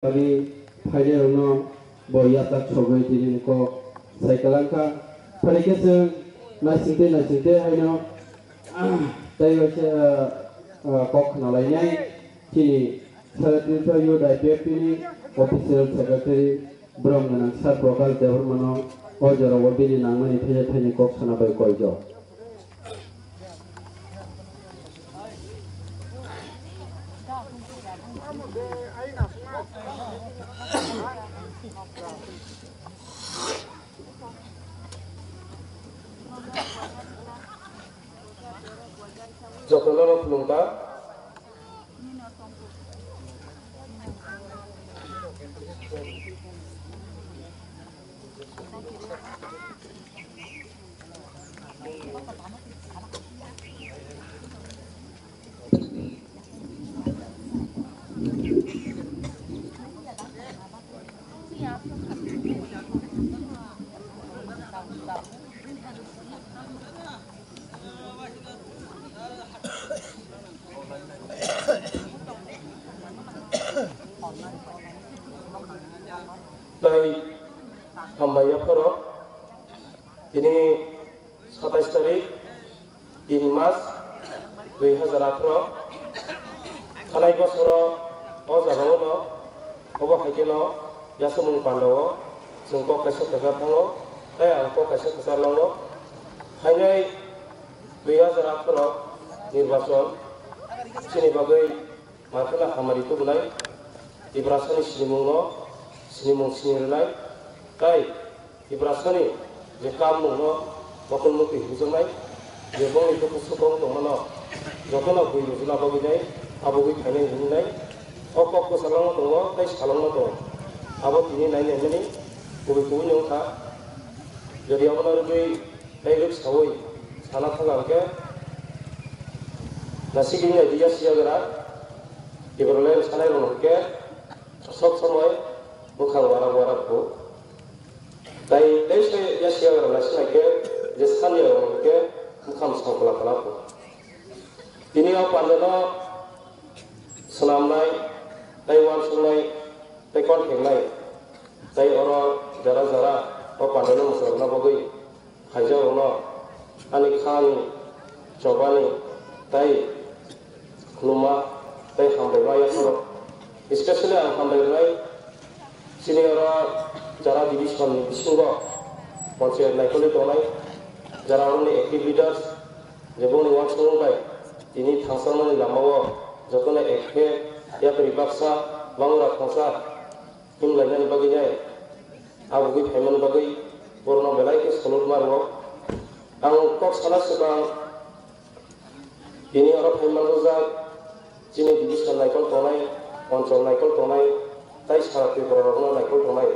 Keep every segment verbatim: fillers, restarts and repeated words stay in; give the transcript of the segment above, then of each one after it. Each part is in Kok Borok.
Bagwi phainairokno bo yatak sogwi tini kok sai kwlangkha. Phai khe chwng naisingtwi naisingtwi haino tei waisa, ah, ah, kok khnalainai chini Saratirtho Youth I P F T ni official secretary Brom gwnang Sir Prakash Debbarmano o jorao bini nangmani thaiya thaini kok sana bai koijak. Jotono no khulumkha. Tei hambai yapharo tini satais tarik, tin mas, dui hazar atharo, thanai bosoro o jagao no obo hai kheno yasomung pandao chwng kok kaisa kwchar thango, tei ang kok kaisa kwchar lango. Phainai dui hazar atharo nirbachon chini bagwi Makheno hamari tubunai, Tiprasani sinimungno sinimung sini rwnai, tei Tiprasani je kammungno mokol mukti himjaknai, je bongni dukhu sukong tongmano jotono bui rwjuna bagwinai, abugwi phainai himnai. O kok kwchalangno tongo tei salongno tongo. Abo tini nai naimani kubui kubui wngkha. Jodi abono rwgwi tei rwksaui sana thangkha hwnkhe, nasikni idea siya gra, Tipraland sanai rok hwnkhe sob somoi bwkhang warak warak bo. Tai tei se yasiya gra nasinai khe je sanya rok hwnkhe bwkhang songkla kla bo. Tini o pandano swnamnai tei uansuknai tei kon khengnai tei oro jara jara o pandano mwsarokna bagwi khaijak rokno ani khani, chobani tei khuluma tei hambai ma yapharo. Especially ang hambai rwnai chini oro jara division ni bisingo panchayat naikolwi tongnai jara oroni active leaders je bongni uansukmung bai tini thangchaknani lamao jotono ekhe yapri baksa bangra thangsa himlainani bagwi nai. Abugwi phaimani bagwi borokno belai khe salute ma rwo. Ang kok sana swkang tini oro phai manjak chini division naikol tongnai, onchol naikol tongnai, tai sara Tripura rokno naikol tongnai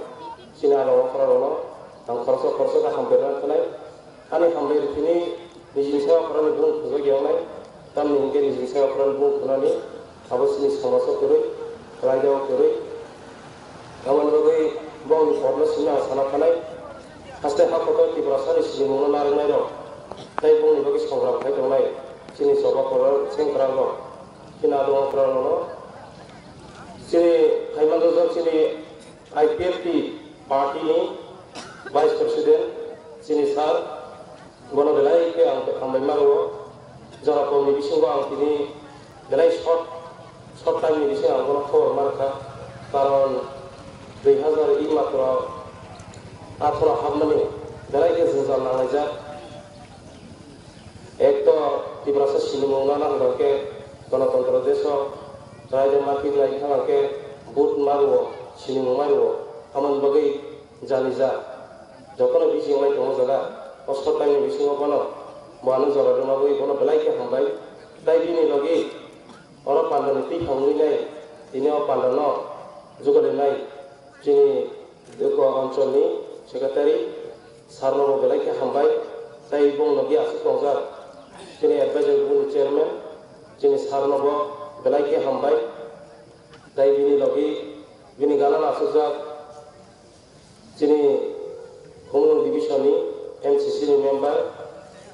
chini adong okra rokno ang khoroksa khoroksa khe hambai rwna khlai. Ani hambai rwphini nijini sayakrani bung thujak yawnai, tamni hinkhe nijini sayakrani bung thunani abo chini somajo kwrwi, raidao kwrwi. Aboni bagwi bongni korno simi ang sana phanai, haste ha kotor Tiprasani sinimungno narwknairok tei bongni bagwi songram khai tongnai chini choba koror sengkrakrok, chini adong okrakrokno, chini phaimanjak chini I P F T party ni vice president chini sir, bono belai khe ang hambai ma rwo. Jora kolni bisingo ang tini belai short, short time ni bisingo ang bono khobor ma rwkha. Karon dui hazar i matro atharo hapmani belai khe jwngjal nanglaijak. Ek to Tiprasa sinimung nana hwnkhe Ganatantro desh o raida maphi nai thang khe vote ma rwo, sinimung ma rwo, amoni bagwi jani ja jotono bising lai tongo jaga. O short time ni bisingo bono bo ano jora rwna bagwi bono belai khe hambai. Tai bini logi oro pandani twi thangwi nai tini o pandano jugalinai chini Dukho oncholni secretary sir no bo belai khe hambai, tei bongno logi aswk tongjak chini advisor board ni chairman chini sir no bo belai khe hambai, tei bini logi bini gana no aswkjak chini Khumulwng division ni M C C ni member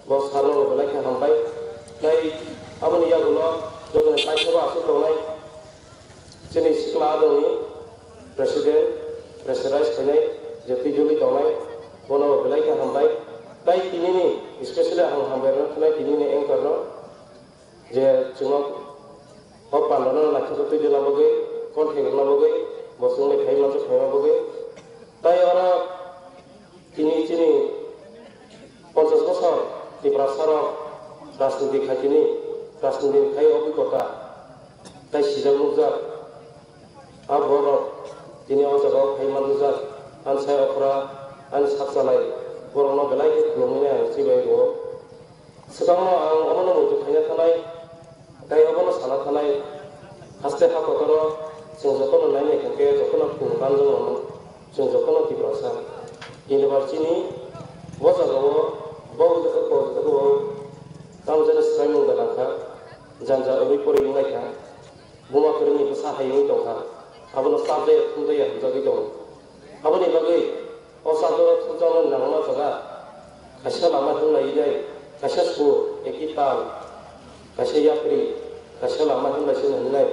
bo sir no bo belai khe hambai, tei aboni yagulo jotoni paithago aswk tongnai chini sikla adongni President, pressurized khainai, je twijoli tongnai, bono belai khe hambai. Tai tinini, especially ang hambai rwna thanai tinini anchor no, je chwngno o pandano naithok twijolna bagwi, contact rwna bagwi, bo chwngno khai mansa khaima bagwi. Tai oro tini chini ponchash bosor Tiprasa rok rajniti khai tini, rajniti khai obhigota tai sijak nukjak. A borok tini o jaga o phai manjak, ani sai okra, ani sak chalai, borokno belai khe khulumwi nai ang chibai rwo. Swkangno ang omono muitu khaina thanai, tei obono sana thanai, haste ha kotoro chwng jotono nainai hwnkhe jotono khum kanjak mano, chwng jotono Tiprasa. University ni bo jaga o bo, bo, bo, tamjani swkaimung da langkha, janja wngwi porwi wnglaikha. Buma kwrwngni bwsa hai wngwi tongkha, abono chapjaya thumjaya hwnjagwi tongo. Aboni bagwi o chapjao thumjaknani nangma jaga kaisa lama hwnlainai, kaisa sur, eki tal, kaisa yapri, kaisa lama hwnlaisano hwnlai.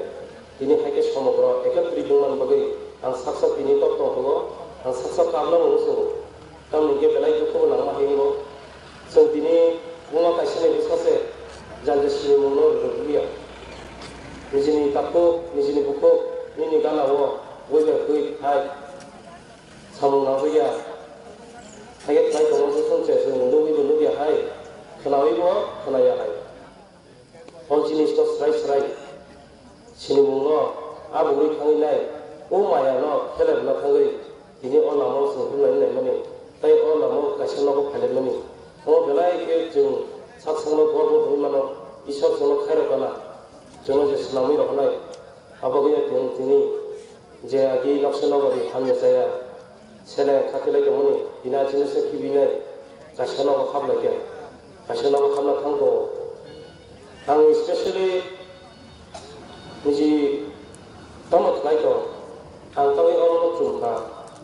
Tini hai khe somogro ekotri wngmani bagwi ang sak sak tini tok tong tongo, ang sak sak kabla bo wng tongo. Tamni hwnkhe belai dukhubo nangma hai wngo. Chwng tini buma kaisani bwsa se janja sinimungno rwrwkliya. Nijini takhuk, nijini bukhuk, nini gana-o ui bai ui hai samung nangjakya. Haikhe khlai tongo se chwng se chwng nugwi bo nukya hai, khwnawi bo khwnaya hai. O jinis no srai srai sinimung no a bugwi thangwi nai, o maya no khelerna thangwi tini o lama o chwng himlai naimani, tei o lama o kaisa nogo phailaimani. Omo belai khe chwng sak sakno gorbo hwnwi mano, Isor chwngno khairok gana, chwngno je swnamwi rohornai, abo wngya chwng tini. Je agi noksa nogori hamya chaya, seleng khatilai tongmani, bini achini se kibinai, kaisa nogo hablai khe, kaisa nogo habna thang tongo. Ang specially niji tamo khlai tong, ang tangwi omono chum kha,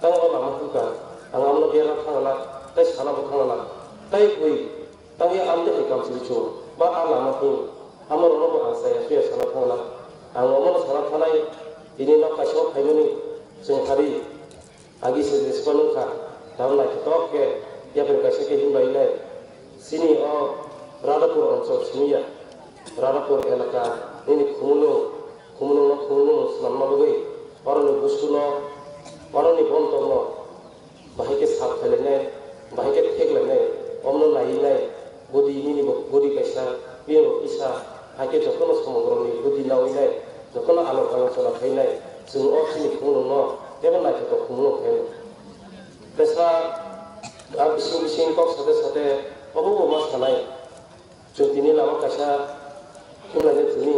tang o lama hwn kha, ang abono berna thang la, tei sana bo thang la, tei bui Tangwi amtwi hai kamchwlwi chwng ba a lama hwn, amo rwno bo ang chaya chuya sana thangna. Ang omono sana thanai, tini nok kaisa o phaimani chwng hari agi se jespa nungkha, tamo naithotok khe yapri kaisa khe himlai nai. Chini o Radhapur onchol simi ya, Radhapur elaka nini khumulwng, khumulwng no khumulwng swnamna bagwi oroni busuno, oroni bontokno, bahai khe sap khailainai, bahai khe theklainai, omono naiwi nai, budi nini bo budi kaisa, bini bo kisa, hai khe jotono somokrokni budi nawi nai, jotono alok alok chwla khainai, chwng o chini khumulwngno teibo naithotok khumulwng khainai. Tesa a bising bising kok sate sate obo bo ma sanai. Chwng tini lama kaisa himlai tini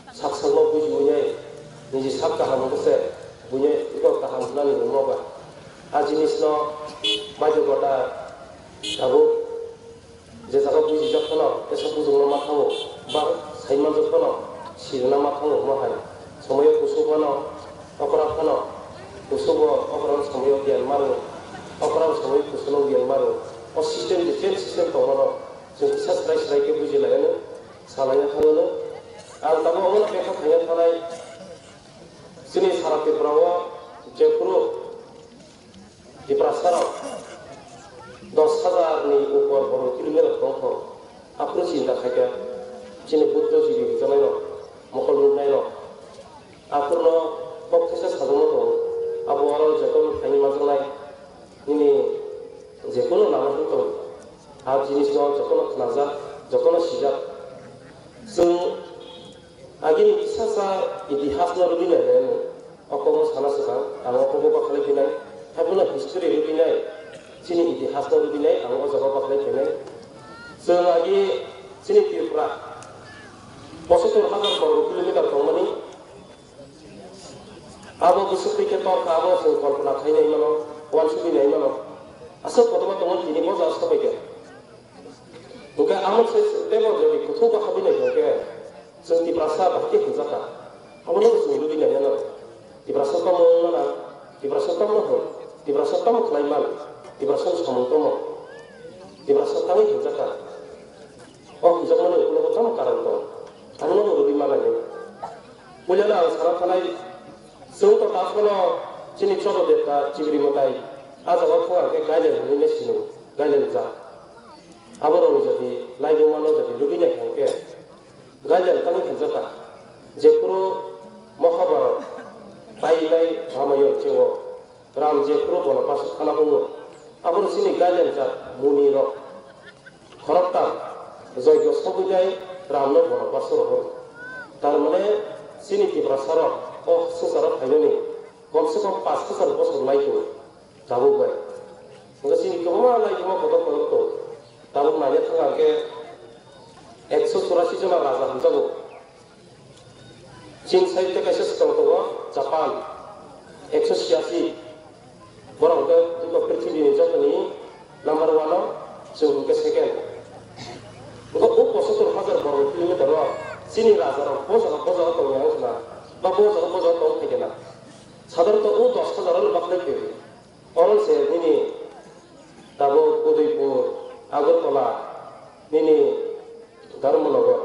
sak sakno bujiwi nai, niji sak kaham wngkhe se buino eko kaham hwnani nungma ba. A jinisno baidhokota tabuk je jaga bujijak phano tesa bujongno ma thango ba sai manjak phano sirwna ma thango hwnma hai. Somoio kusu phano okra phano kusu bo okra somoio giyan mano, okra somoio kusuno giyan mano. O system je change system tongmano. Chwng kisa srai srai khe buji lai ano, salai thang ano. Ang tabuk omono bwkha khaina thanai, chini sara Tripura o jephuru Tiprasa rok dos hazar ni upor borok kilometer tongkho, aphuru chinta khaikha chini buddhijibi hwnjaknai rok, mokol nuknai rok. Aphurno kok khaisa sajagma tongo, abo oro jotono phaini manjaknai nini jephuru lama hwn tong. A jinisno jotono khnajak, jotono sijak. Chwng agini kisa sa itihasno rwgwi nainai, o kokno sana swkang, ang o kokno bakhalai phinai, haiphano history rwgwi nai, chini itihasno rwgwi nai, ang o jaga bakhalai phinai. Chwng agi chini Tripura pochottor hazar borgo kilometer tongmani, abo bwswk twi khe torkha, abo chwng kolpona khai nai mano, uansugwi nai mano. Aswk kotorma tongo tini bo jaga sabai khe. Hwnkhe amo se teibo jodi kuthuk bo habwi nai hwnkhe, chwng Tiprasa bahai khe hwnjakha. Abono chwng rwgwi nai mano. Tiprasa tamo wng mano, Tiprasa tamo hwn, Tiprasa tamo khlai man, Tiprasa samung tamo, Tiprasa tangwi hwnjakha. O hwnjakmani ukulogo tamo karon tong? Abono bo rwgwi manai. Puilano ang sana thanai, Chwng to takhwno chini choto debta chibri mwtai, a jaga phunga khe Gailel hwnwi le sino, Gailel jak. Aborokni jodi laibuma no jodi rwgwi nai kha hwnkhe, Gailel tangwi khaijak kha. Jephuru Mahabharata painai Ramayon cheo, Ram jephuru bono pasuk khana wngo, aboro chini Gailel jak muni rok khoroktham joigyo sogwi nai Ram no bono pasuk rohor. Tar mane chini Tiprasa rok o swngcharo phaimani kom se kom pash hajar bosor lai tongo. Tabuk bai. Hwnkhe chini kwbangma laibuma kotor kotor tong. Tabuk naina thang khe ekso churasi jona raja hamjago. Chin side tei kaisa swkang tongo Japan, ekso chiyasi. Borok hwnkhe duka prithibini jotoni number one o, chwng hwnkhe second. Hwnkhe o pochottor hajar borok kilometer o chini raja rok bo jaga bo jaga tongya wngkha na, ba bo jaga bo jaga tong phaikha na. Sadharanta o dos hajar ano baklai phaio. Oro se nini tabuk Udaipur, Agartala, nini Dharmanagar,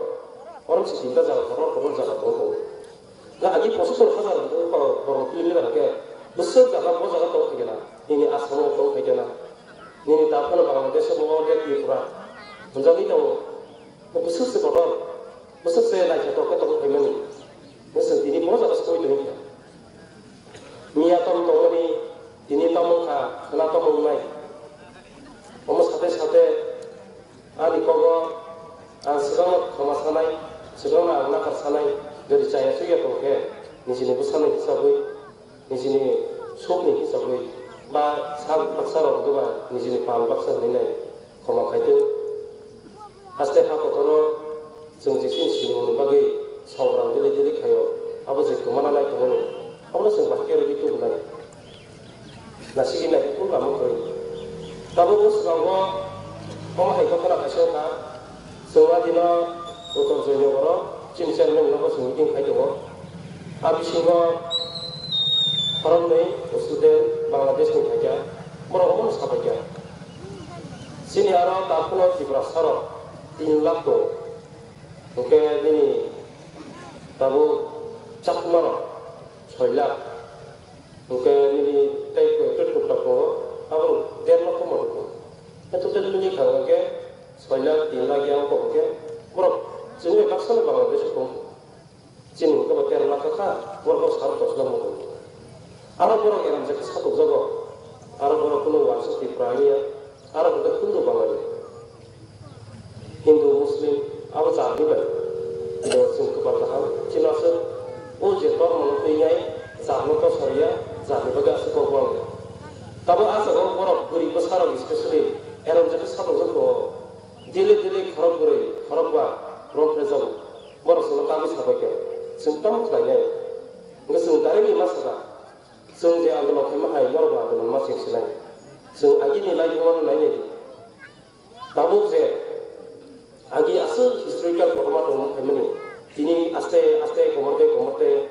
oro se tinta jaga kotor kotor jaga tong tongo. Ga agi pochottor hajar borok kilometer hwnkhe bwswk jaga bo jaga tong phaikha na, nini Assam o tong phaikha na, nini daphano Bangladesh o bo Tripura hwnjagwi tongo. Bwswk se kotor, bwswk se naithotok khe tong phaimani. Bwswk tini bo jaga soi tong kha. Miya tamo tongmani tini tamo wngkha, khwna tamo wngnai. Omo sate sate ani kogo ang swkangno khoma sanai, swkangno ang nakar sanai, jodi chaya chuya tong khe nijini bwsani hisabwi, nijini sukni hisabwi ba sak baksa rok hwnkhe ba nijini pal baksa hwnwi nai khoma khaitwi. Haste ha kotoro chwng je chini sinimungni bagwi sobrang dili dili khaio, abo je kwmana nai tongmani, abono chwng bahai khe rwgwi tubunai. Nasigwi nai khe phuru lama kwrwi. Tabuk bwskango omo hai ghotona kaisa wngkha, chwng a dino Uttor Joynagar o chini chairman nogo chwng meeting khai tongo. A bisingo khoroknwi student Bangladesh ni phaikha, borok omono sabaikha. Chini aro takhwno Tiprasa rok tin lakh tongo. Hwnkhe nini tabuk Chakma rok soi lakh. Hwnkhe nini tei koi khe tukla tongo, aborok der lakh komo tongo. Hwnkhe total nini kha hwnkhe soi lakh, tin lakh yang kok hwnkhe borok chini bai baksa no Bangladesh o tongo. Chini hwnkhe bo tero lakh kha, borok bo saro dos lakh wng tongo. Aro borok eram je khe satokjago, aro borok kunu uansuk Tripura wngya, aro hwnkhe Hindu Bangali, Hindu Muslim, abo jatni bai bo chwng kwpal kaham. Chini aswk o je tormo no twi nai jatno to soriya, jatni bagwi aswk kok wng. Tamo ah jagao borok bwrwi bwsarok specially eram je khe satokjak tongo, dili dili khorok bwrwi khorok ba rok rwjago. Borok chwngno tamwi sabaikha, chwng tamo khlainai? Hwnkhe chwng directly ma sakha, chwng je andolon khaima hai norokbo andolon ma chengsinai. Chwng agini laibumano nainai di. Tabuk je agi aswk historical kotorma tongmung phaimani, tini aste aste komorte komorte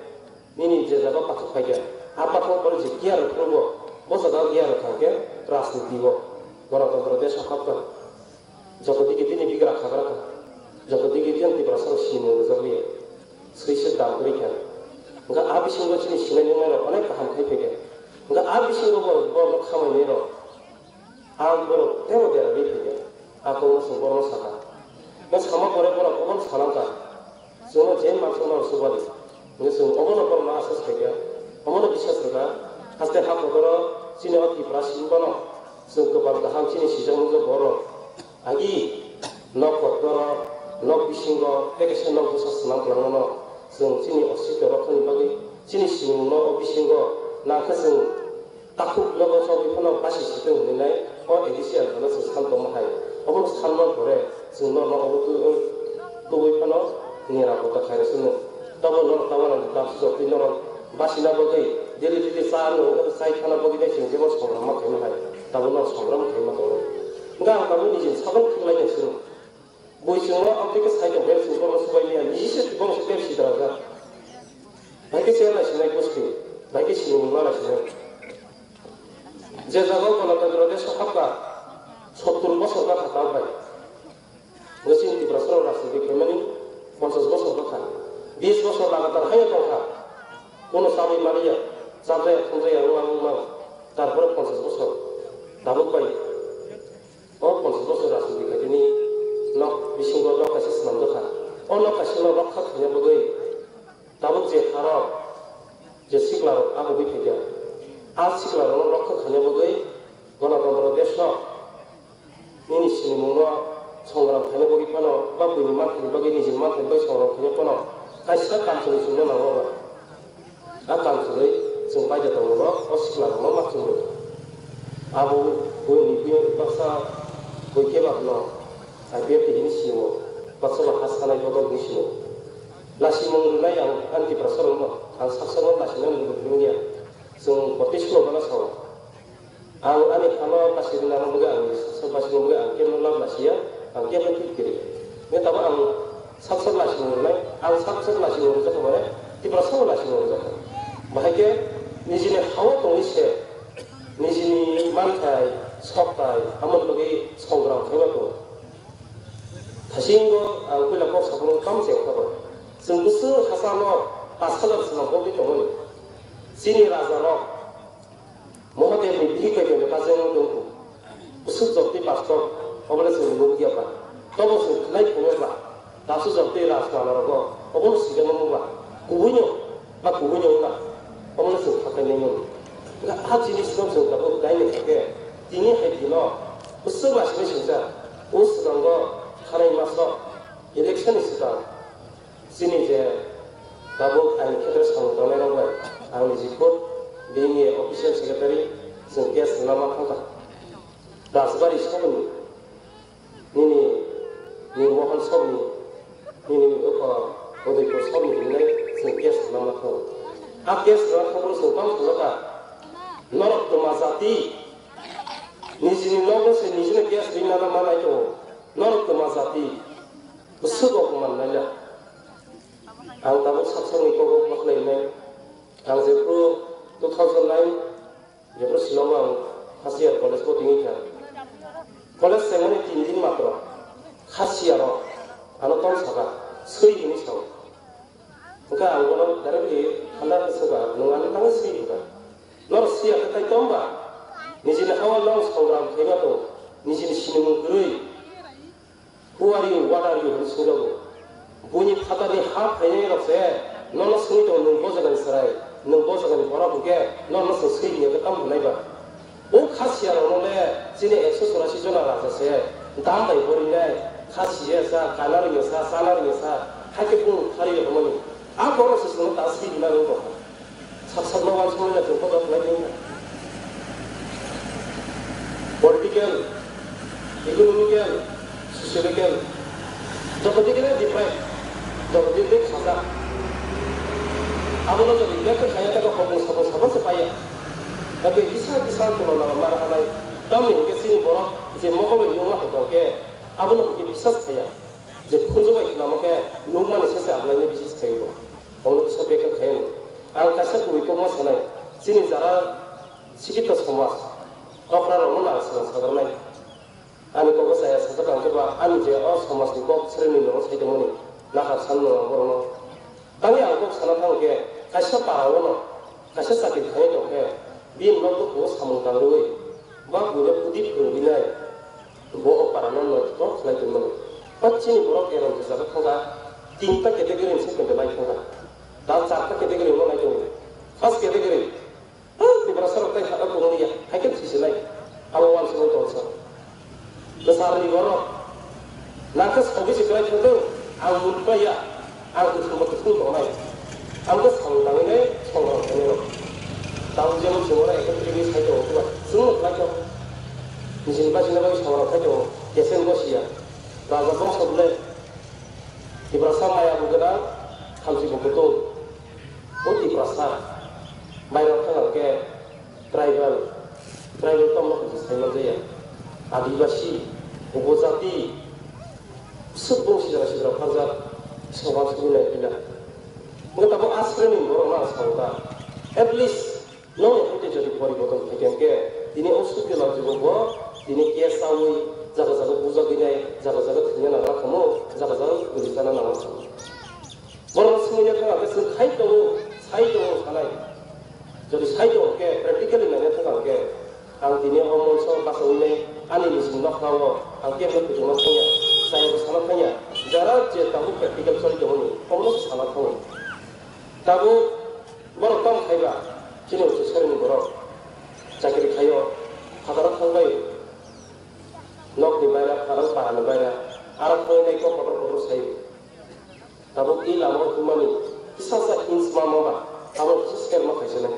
nini je jaga pathak phaikha, a pathak pore je kiya rok phuru bo, bo jaga kiya rok thangkhe rajniti o, Ganatantro desh o hapkha. Joto digi bini bigra khagra kha. Joto digi bini Tiprasa rok sinimung rwjak liya. Swi se dam kwrwi kha. Hwnkhe a bisingo chini sinai nungnai rok onek kaham khai phaikha. Hwnkhe a bisingo bo, bo khamai nai rok. Ang borok teibo dera rwi phaikha. A kokno chwng borokno sakha. Hwnkhe sama pore borok obono sanangkha. Chwngno je mansa mano chubadi. Hwnkhe chwng obono borokno aswk saikha. Omono bisas rwkha. Haste ha kotoro chini o Tiprasa sini bono. Chwng kwpal kaham chini sijak nukjak borok. Agi nok kotor, nok bisingo tei kaisa nok bwsa swnam kwlangmano chwng chini ostitw rokthani bagwi chini sinimungno o bisingo nangkhe chwng takhuk nogo chogwi phano basi sitwng hwnwi nai o A D C L phano chwng san tongma hai. Obono sanma pore chwng norno obo tu-, tubui phano nirapota khairokse nwng. Tamo norok tamo nang tamo sijok twi norok basina bagwi daily daily cha nwng wngkha chai thana bagwi nai chwng jebo songrama khaima hai. Tamo norok songrama khaima tongo. Hwnkhe ang tamo nijini sabok thwnglainai chwng. Bui chwngno amtwi khe sai tong khe chwng borokno subai maya niji se borok se tei sidrajak. Bahai khe cher naisinai bwskhe, bahai khe sinimung ma naisinai. Je jagao Ganatantro desh o hapkha sottur bosor wngkha tabuk bai. Hwnkhe chini Tiprasarok rajniti khaimani ponchash bosor wngkha. Bish bosor lagatar haino tongkha. Bono chabwi maliya. Chabraya thumraya wngma wngma, tarpore ponchas bosor tabuk bai o ponchas bosor rajniti khaitini nok bisingo nok kaisa swnamjakha. O nok kaisa no rokha khaina bagwi tabuk je harok je siklarok abugwi phaikha. A siklarokno rokha khaina bagwi Ganatantro desh o nini sinimungno songram khaina bagwi phano, ba buini manthani bagwi nijini manthani bagwi songram khaina phano kaisa kamchwlwi chwngno nango ba. A kamchwlwi chwng paida tongmano o siklarokno ma chwngwi. Abo buini buino baksa bui khe ba hwno I P F T hini sinio baksa ba ha sanai bodol hini sinio. Lasimung rwnai ang ani Tiprasarokno, ang saksa no lasimung rwngya. Chwng botwi slow gana sao. Ang ani hano basi rwna bagwi ang sat sat basi rwna bagwi ang kebo lab lasiya, ang kebo thik kiri. Nge tamo ang sat sat lasi rwnai, ang sat sat lasi rwnai jotho mane Tiprasa lasi rwnai jotho. Bahai khe nijini hawa tongwi se, nijini manthai, soktai, amoni bagwi songram khaiba tong. Thasingo ang puila kok saphuru tam se wngkha ba. Chwng bwswk hachalo pas hajar swnam kok tongmani. Chini raja rok Mahadev ni bihik bai bai bachai wng tong kho. Bwswk jotwi pastor, obo le chwng nukya ba. Tobo chwng khlai phunukya ba. Dasu jotwi rajmala rogo, obo no swijak nukya ba. Kubui no, ba kubui no wngkha. Obo no chwng khaklai nai mano. Wngkha a jinis no chwng tabuk dai nai khe, tini hai dino, bwswk ma simi singsa, o swkango khanai maso, election ni swkang. Chini je tabuk aini khetre samung tangnai rok bai ang ni jikhuk bini official secretary chwng case rwna ma thangkha. Rajbari sobni, nini Nirmohon sobni, nini oko Udaipur sobni hinwi chwng case rwna ma thango. A case rwna thangphuru chwng tamo thangkha norok twma jati nijini nogo se nijini case rinani ma nai tongo. Norok twma jati. Bwswk rok man naila. Ang tabuk sak sakni kok o ma khlai nai. Ang jephru two thousand nine jephru Shillong o ang first year college o tini kha. College chengmani tin din matro. Khasiya rok ano tong saka swi hini sao. Wngkha ang bono directly handa swka nwng ano tangwi swi hwnkha. Noro siya khe tai tong ba? Nijini hawa nong songram khaiba tong. Nijini sinimung kwrwi. Who are you? What are you? Hwnwi swngjago. Buini phatarni ha phainai rok se nono swngwi tongo, nwng bo jagani chwrai, nwng bo jagani borok hwnkhe nono chwng swi ringya khe tamo hwnwi ba? O khasiya rokno le chini ekso chorasi jona raja se dam bai borinai, khasiya sa, kana ringya sa, chana ringya sa, haikhe bung thari rokmani. A borok se chwngno ta swi rina rwng tongkha. Sak sak no uansukmani na chwng kotor khlai di wngkha. Political, economical, sociological, joto dikene different, joto dik dik sajak. Abono jodi bek khe khaiya tei hopung sapung sabo se paiya. Tei kisa kisa tulona mara halai. Tamni hwnkhe chini borok je mokol bai nungma hai tongkhe abono hwnkhe bisas khaiya. Je khunju bai khlamo khe nukmani sese ablaino bisas khaiwi bo. Omo kisa bek khe khaiyano. Ang kaisa kubui kokma sanai, chini jara sikito somaj, okra rokno nang swrang sagranai. Ani kokno chaya sajak ang khe ba ani je o somajni kok sreni nogo sai tongmani nahar san no ang borokno. Tangwi ang kok sana thang khe kaisa para o no kaisa chakri khainai tong khe bini nok bukhungo samung tangrwi ba buino pudi phwrwngwi nai. Bo o para no nosto khlai tongmani. Ba chini borok erom je jaga thangkha, tinta category ni second lai thangkha. Da charta category no nai tongo. First category. Ah, Tiprasa rok tai haka tongo ya. Hai khe sisi lai. Abo wan sabo tong sa. Bwsarni borok. Nang khe sabi se kwlai thangdo. Ang mun kwlai ya. Ang kuthum bo kuthum tongnai. Ang khe samung tangwi nai songrok thani rok. Tamo jemon chwng oro ekotri ni sai tongo khe ba. Chwng no kwlai tongo. Nijini bachina bagwi songrok khai tongo. Kesen bo siya. Raja bongso bwle. Tiprasa maya bo gwnang, thamchi bo kutung. O Tiprasa mairok thang khe tribal, tribal tongma khe sai manjaya. Adibasi, upojati, bwswk bung sijra sijra pharjak, soman sugwi nai pila. Wngkha tabuk asrani borok no ang sao ta. At least Nokni haikhe jodi poriborton khaikha hwnkhe, tini o sukhe lobjwgo bo tini case chaui jaga jaga bujagwinai, jaga jaga thwina nangma khamu, jaga jaga guri chana nangma khamu. Borokno swngwi nai thangkha hwnkhe chwng khai tongo, sai tongo sanai. Jodi sai tong khe practically naina thang khe ang tini o monso bachawi nai ani nijini nokha o ang kebo kuchukma thangya, chayabo sana thangya, jara je tabuk practical choli tongmani omono se sana thango. Tabuk borok tamo khaiba chini uchu sarni borok chakri khaio, phataro thangbai nokni baira phataro parani baira aro thangwi nai kok kotor kotor saio. Tabuk i lama o thumani kisa sa hints ma ma ba abo kisa skel ma khaisa nai.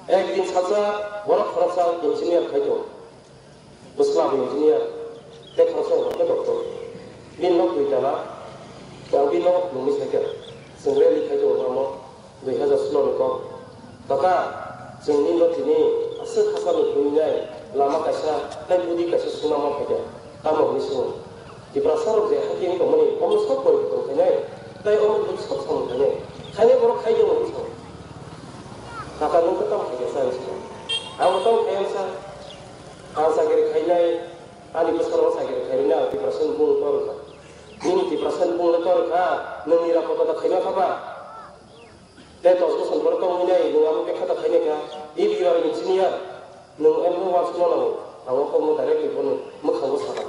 Ek din sacha borok khoroksa engineer khai tong. Bwsla bo engineer, tei khoroksa bo khe doctor. Bini nok dui tala, ang bini nok nungwi sai kha. Chwng rally khai tong omo dui hazar solo ni kok. Kaka, chwng nini no tini aswk hachal ni thwngwi nai lama kaisa tei budi kaisa swnam ma phaikha. Tamo hwnwi swngo. Tiprasa rok je hakhe wng tongmani, omo sok poriborton khainai, tei omo bwdwi sok samung khainai. Khainai borok khai tongmani song. Kaka nwng khe tamo khaikha sa hwnwi swngo. Ang bo tamo khai ang sa. Ang chakiri khainai, ani bwskango chakiri khainai, ang Tiprasa ni bumung torkha. Nini Tiprasa ni bumung le torkha, nwng nirapoda da khaima kha ba? Tei dos bosor borok tongwi nai, nwng abo khe kha da khainai kha. If you are engineer, nwng emo wansukma nango, ang o kokno directly bono mwkhango sakha.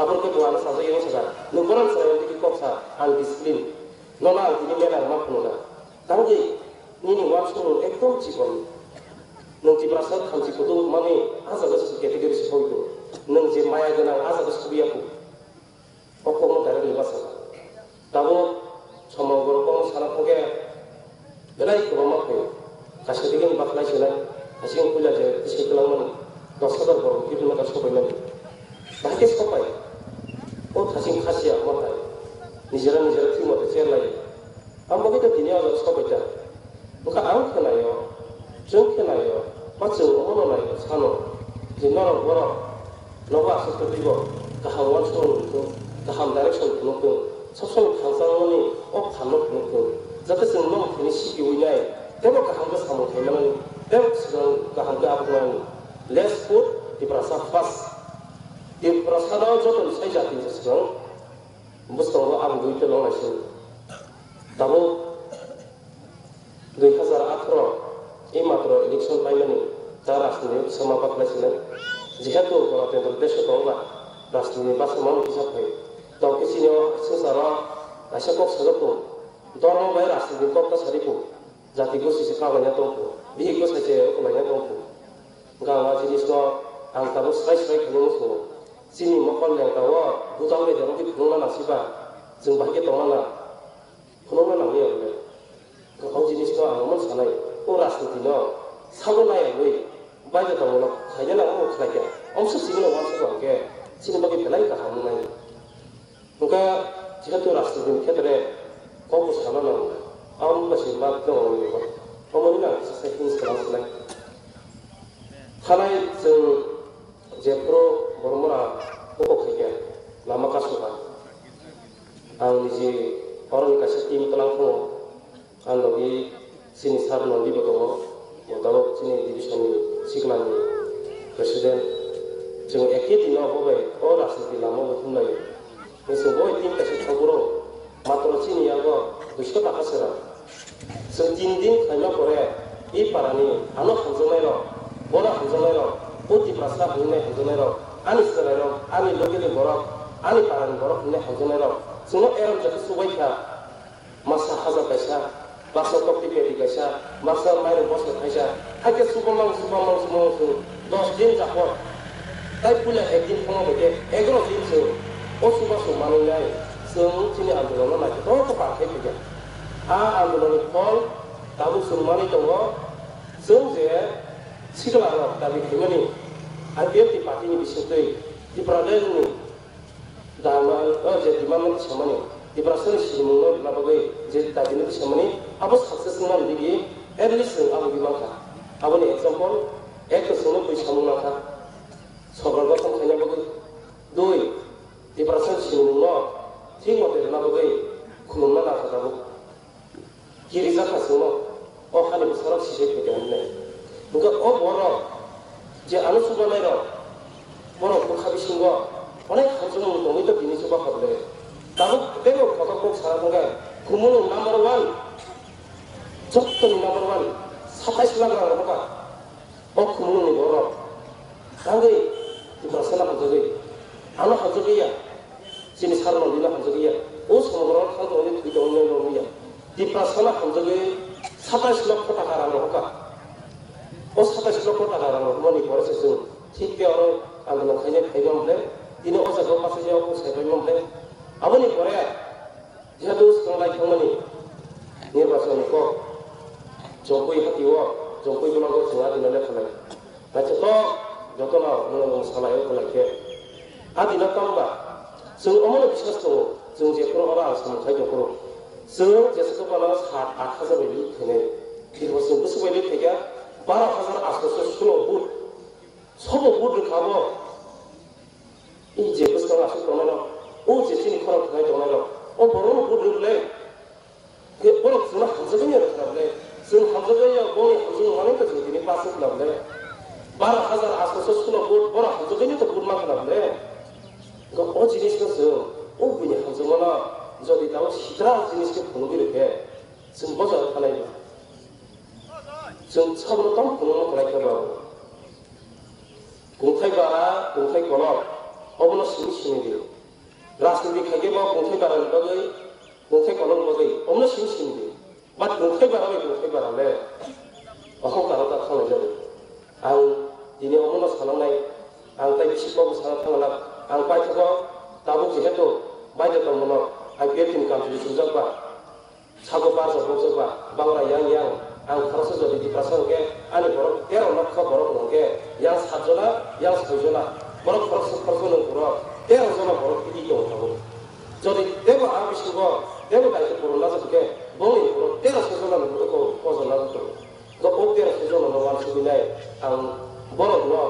Aboni khe bo ano sajagwi wng sakha, nwng bono chwrairok twi khe kok sa, ang discipline. Nono ang tini manner ma phunukha. Tangwi nini wansukmung ekdom chikon. Nwng Tiprasa thamchi kutung mani ah jaga se category se sogwi tongo. Nwng je maya gwnang ah jaga sogwi ya kho. O kokno direct ni basa. Tabuk samung borok kokno sana thangkhe belai kwbangma phaio. Kaisa digini bakhlai sinai, hasing puila je tisi kwlangmani dos hazar borok kibini mata sobaimani. Bahai khe sopai. O thasing khasiya ma phai. Nijera nijera thwi mate cherlai. Ang bagwi ta tini o jaga sobai ta. Wngkha ang khwnaio, chwng khwnaio, ba chwng omono naio sano je norok borok nogo aswk twibo kaham uansukmung rwthung, kaham direction phunukthung, sob somoi khangchangmani o phanno phunukthung, jate chwng nogo thwini sikiui nai, teibo kaham khe samung khai manani, teibo swkang kaham khe abuk manani. Let's put Tiprasa first. Tiprasano joto ni sai jati se swkang bwskango abugwi tei longnai se. Tabuk dui hazar atharo e matro election paimani ta rajniti sama bakhlai sinai. Jehetu Ganatantro desho tongba rajniti basa mano kisa phai. Tongkhe chini o swngcharo kaisa kok sajak tongo. Dormo bai rajniti kok ta sari tongo. Jati gosi se kalaina tongkho. Bihik bwsai se ukulaina tongkho. Hwnkhe ang a jinisno ang tabuk srai srai khainwi muchungo. Chini mokol lengka o bujang bai dengwi phunukna nasiba. Chwng bahai khe tongna na. Phunukna nangya bole. O jinisno ang omo sanai, o rajnitino sabo naiyawi baidhoto molo khaina nango khlaikha. Omswk chini uansukha hwnkhe chini bagwi belai kaham wngnai. Hwnkhe jehetu rajniti ni khetre kokbo sana nango, abo wngkha se ma tongwi rwkha. Omoni nang kisa se hinwi swlang swlai. Thanai chwng jephuru boromora kokok khaikha lama kasukha. Ang niji oroni kaisa team tlang phungo. Ang logi chini sir Nondi bo tongo. Bo tabuk chini division ni sikla ni president. Chwng eki dino bo bai o rajniti lama bo thumlaio. Chwng bo team kaisa thangphuru matro chini yago duiso taka sera. Chwng tin din khlaima pore i parani ano hamjaknai rok, bono hamjaknai rok, o Tiprasa hinwi hamjaknai rok, ani chwrai rok, ani logi ni borok, ani parani borok hinwi hamjaknai rok. Chwngno eram jagwi chubai kha. Masa hajar kaisa, baksa tokti peti kaisa, baksa mairum bosor kaisa, haikhe chubamang chubamang chubamang chwng dos din japon. Tai puila ek din thangma bai khe egaroh din chwng o chubachu manwi nai chwng chini andolon no naithotok khe par khai phaikha. A andolon ni phol tabuk chwng manwi tongo, chwng je sikla rok dabi khaimani I P F T party ni bisingtwi Tipraland ni Demand, o je demand no tisamani, Tiprasa ni sinimung no rwna bagwi je dabi no tisamani, abo success wngmani digi at least chwng abo bai mankha. Aboni example, ek to chwngno bui samung nangkha, sorkar gothon khaina bagwi. Dui, Tiprasa ni sinimung no thik mote rwna bagwi khulumna nangkha tabuk. Kirijak kha chwngno, o hani bwsarok sisai phaikha hinwi. Hwnkhe o borok je ano chubanai rok, borok bwkha bisingo onek hamjakmung tongwi to tini chuba kha bwle. Tabuk teibo kotor kok sana thangkhe, khumulwng number one, jottoni number one, Satais lakh rang rwkha. O khumulwngni borok. Tangwi Tiprasano hamjagwi. Ano hamjagwi ya. Chini sar mandi no hamjagwi ya. O somokrok thang tongwi thwi tongwi nai rwkya. Tiprasano hamjagwi satais lokho taka rang rwkha. O satais lokho taka rang rwkmani pore se chwng thik khe oro andolon khainai phaiba hwnle. Tini o jaga o pasaijak o sai phaiba hwnle. Aboni pore Jehetu swkang lai thangmani nirbachon ni kok, Jompui hati o, Jompui block o chwng adino lekha lai. Naithothok jotono nwng salai o kwlai khe. Adino tangba, chwng omono biswas tongo, chwng jephuru oro ang samung khai tongphuru. Chwng jesa dophano sat aat hajar bai lit khainai. Nirbachon bwswk bai lit khaikha, baro hajar aatso sulo vote. Sobo vote rwkha bo. I je bwskang aswk tongnairok, o je chini khorang thwngnai tongnairok, o borokno vote rw le. Khe borok chwngno hamjagwi rwkha le. Chwng hamjagwi ya, bongni hamjagwi manwi khe chwng tini pass wngkha le. Baro hajar aatso sulo vote, borok hamjagwi to vote mankha le. Khe o jinisno chwng, o buini hamjakmano jodi tabuk sitra jinis khe phunugwi rwkhe, chwng bojaro thanai ba. Chwng sabono tamo phunukno kwlai khe ba. Kungthai bara, kungthai kolok, obono simi simi di. Rajniti khaikhe bo kungthai bara ni bagwi, kungthai kolok ni bagwi, obono simi simi di. But kungthai bara bai kungthai bara le, ohong karo ta thangwi jani. Ang tini obono sanangnai, ang tai bisi kok sana thangla, ang paithago tabuk jehetu baida tongmano, I P F T ni kamchwlwi chumjak ba. Sago barjak bokjak ba, bangra yang yang, ang khoroksa jodi Tiprasa hwnkhe, ani borok tero lokho borok hwnkhe, yang satjona, yang soijona, borok khoroksa khoroksa nwng borok, tero jona borok titi tong tongo. Jodi tebo a bisingo, tebo daitw purun najak hwnkhe, bongni borok tero sojona nwng oko ojona tongo. Bo o tero sojona no wansugwi nai, ang borok no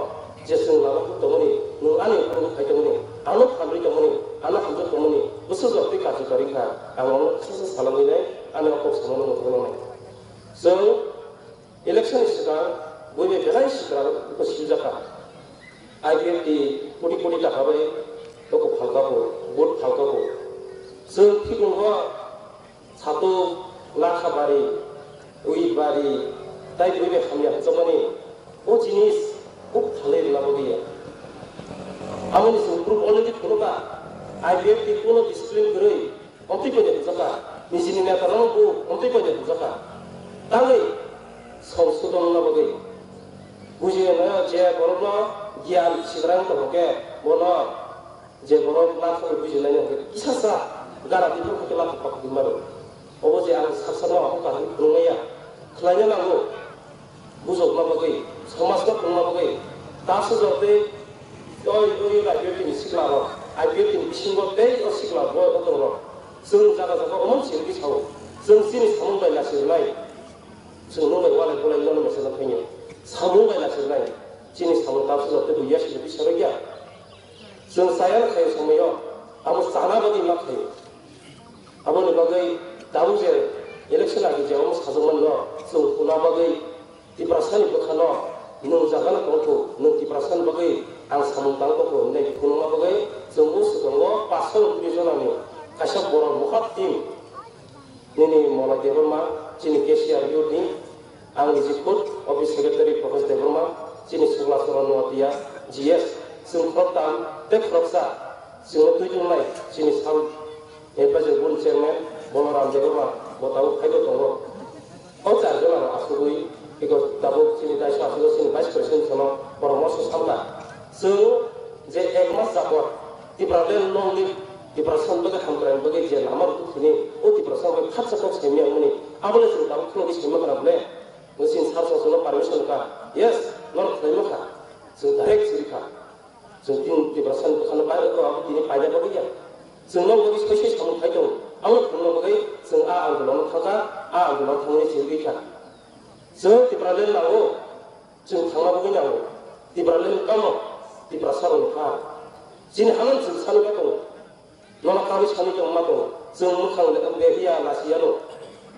je chwng lama kuk tongmani, nwng ani ukuluk khai tongmani, ano phalwi tongmani, ano hamjak tongmani, bwswk jotoi karjakari kha, ang omo kisa sa salangwi nai, ani o kok samano mwthangwi nangnai. Chwng election ni swkang buibai belai swkang khe siljak kha. I P F T koti koti taka bai toko phalka bo, vote phalka bo. Chwng phikungo Satok, Lakhabari, Uibari, tai bui bai hamya hwnjakmani o jinis kok phalwi rwna bagwi ya. Amoni chwng proof already phunukha, I P F T kuno discipline kwrwi, omtwi paida hwnjakha, nijini neta rok bo omtwi paida hwnjakha. Tangwi songsodon wngna bagwi. Buji hwnwi je borokno giyan sigrang tongkhe bono Je borok lakhok buji laina hwnkhe kisa sa gara di phuru khe lakhok pakhuk di maro. Obo je ang sak sakno ahok kaham phunuknai ya. Khlaina nango. Bujokna bagwi, somajno phunukna bagwi. Tabuk jotoi oi, oi, I P F T ni sikla rok, I P F T ni bisingo tei o sikla bo o tongo. Chwng jaga jaga omo sirwi sao. Chwng chini samung bai lachirnai. Chwng nung bai walai bolai mano mesa no phainai. Samung bai lachirnai. Chini samung tabuk jotoi buya sini bisaro ya. Chwng chaya khaio somoio, abo chana bagwi ma khaio. Aboni bagwi tabuk je election agi je omo sajak manno, chwng huna bagwi Tiprasani bwkhano nwng jagano tongthu, nwng Tiprasani bagwi ang samung tang tongthu hwnwi phunukna bagwi chwng o swkango paanch sal tris jonani kaisa borok mokha team. Nini Molai Debbarma, chini cashier youth ni, ang niji khud office secretary Prakash Debbarma, chini Sukla Charan Noatia, G S, chwng khoroktham tei khoroksa, chwngno twi tongnai, chini South Advisory Board chairman Balaram Debbarma, bo tabuk phaibo tongo. O char jona rok asugwi, eko tabuk chini daisa asugwi chini vice president sono poramorsho samkha. Chwng je ek mas jabot Tipraland long live Tiprasani bagwi hamkraini bagwi je lama rwkuk sini, o Tiprasani bagwi khaksa kok saimanya wngmani, abole chwng tabuk phunugwi saima khna bole? Bo chini sir song sono permission kha, yes, norok khlaima kha, chwng direct siri kha. Chwng tini Tiprasani bwkhano bai rwkha, abo tini paida bagwi ya. Chwng norok bagwi soi soi samung khai tongo, abo phunukna bagwi chwng a andolon thangkha, a andolon thangmani sirwi kha. Chwng Tipraland nango. Chwng thangna bagwi nango. Tipraland tamo? Tiprasa rokni ha. Chini hano chwng sani bai tongo. Nono kaui sani tongma tongo. Chwng mwkhang le, le hiya lasi yano.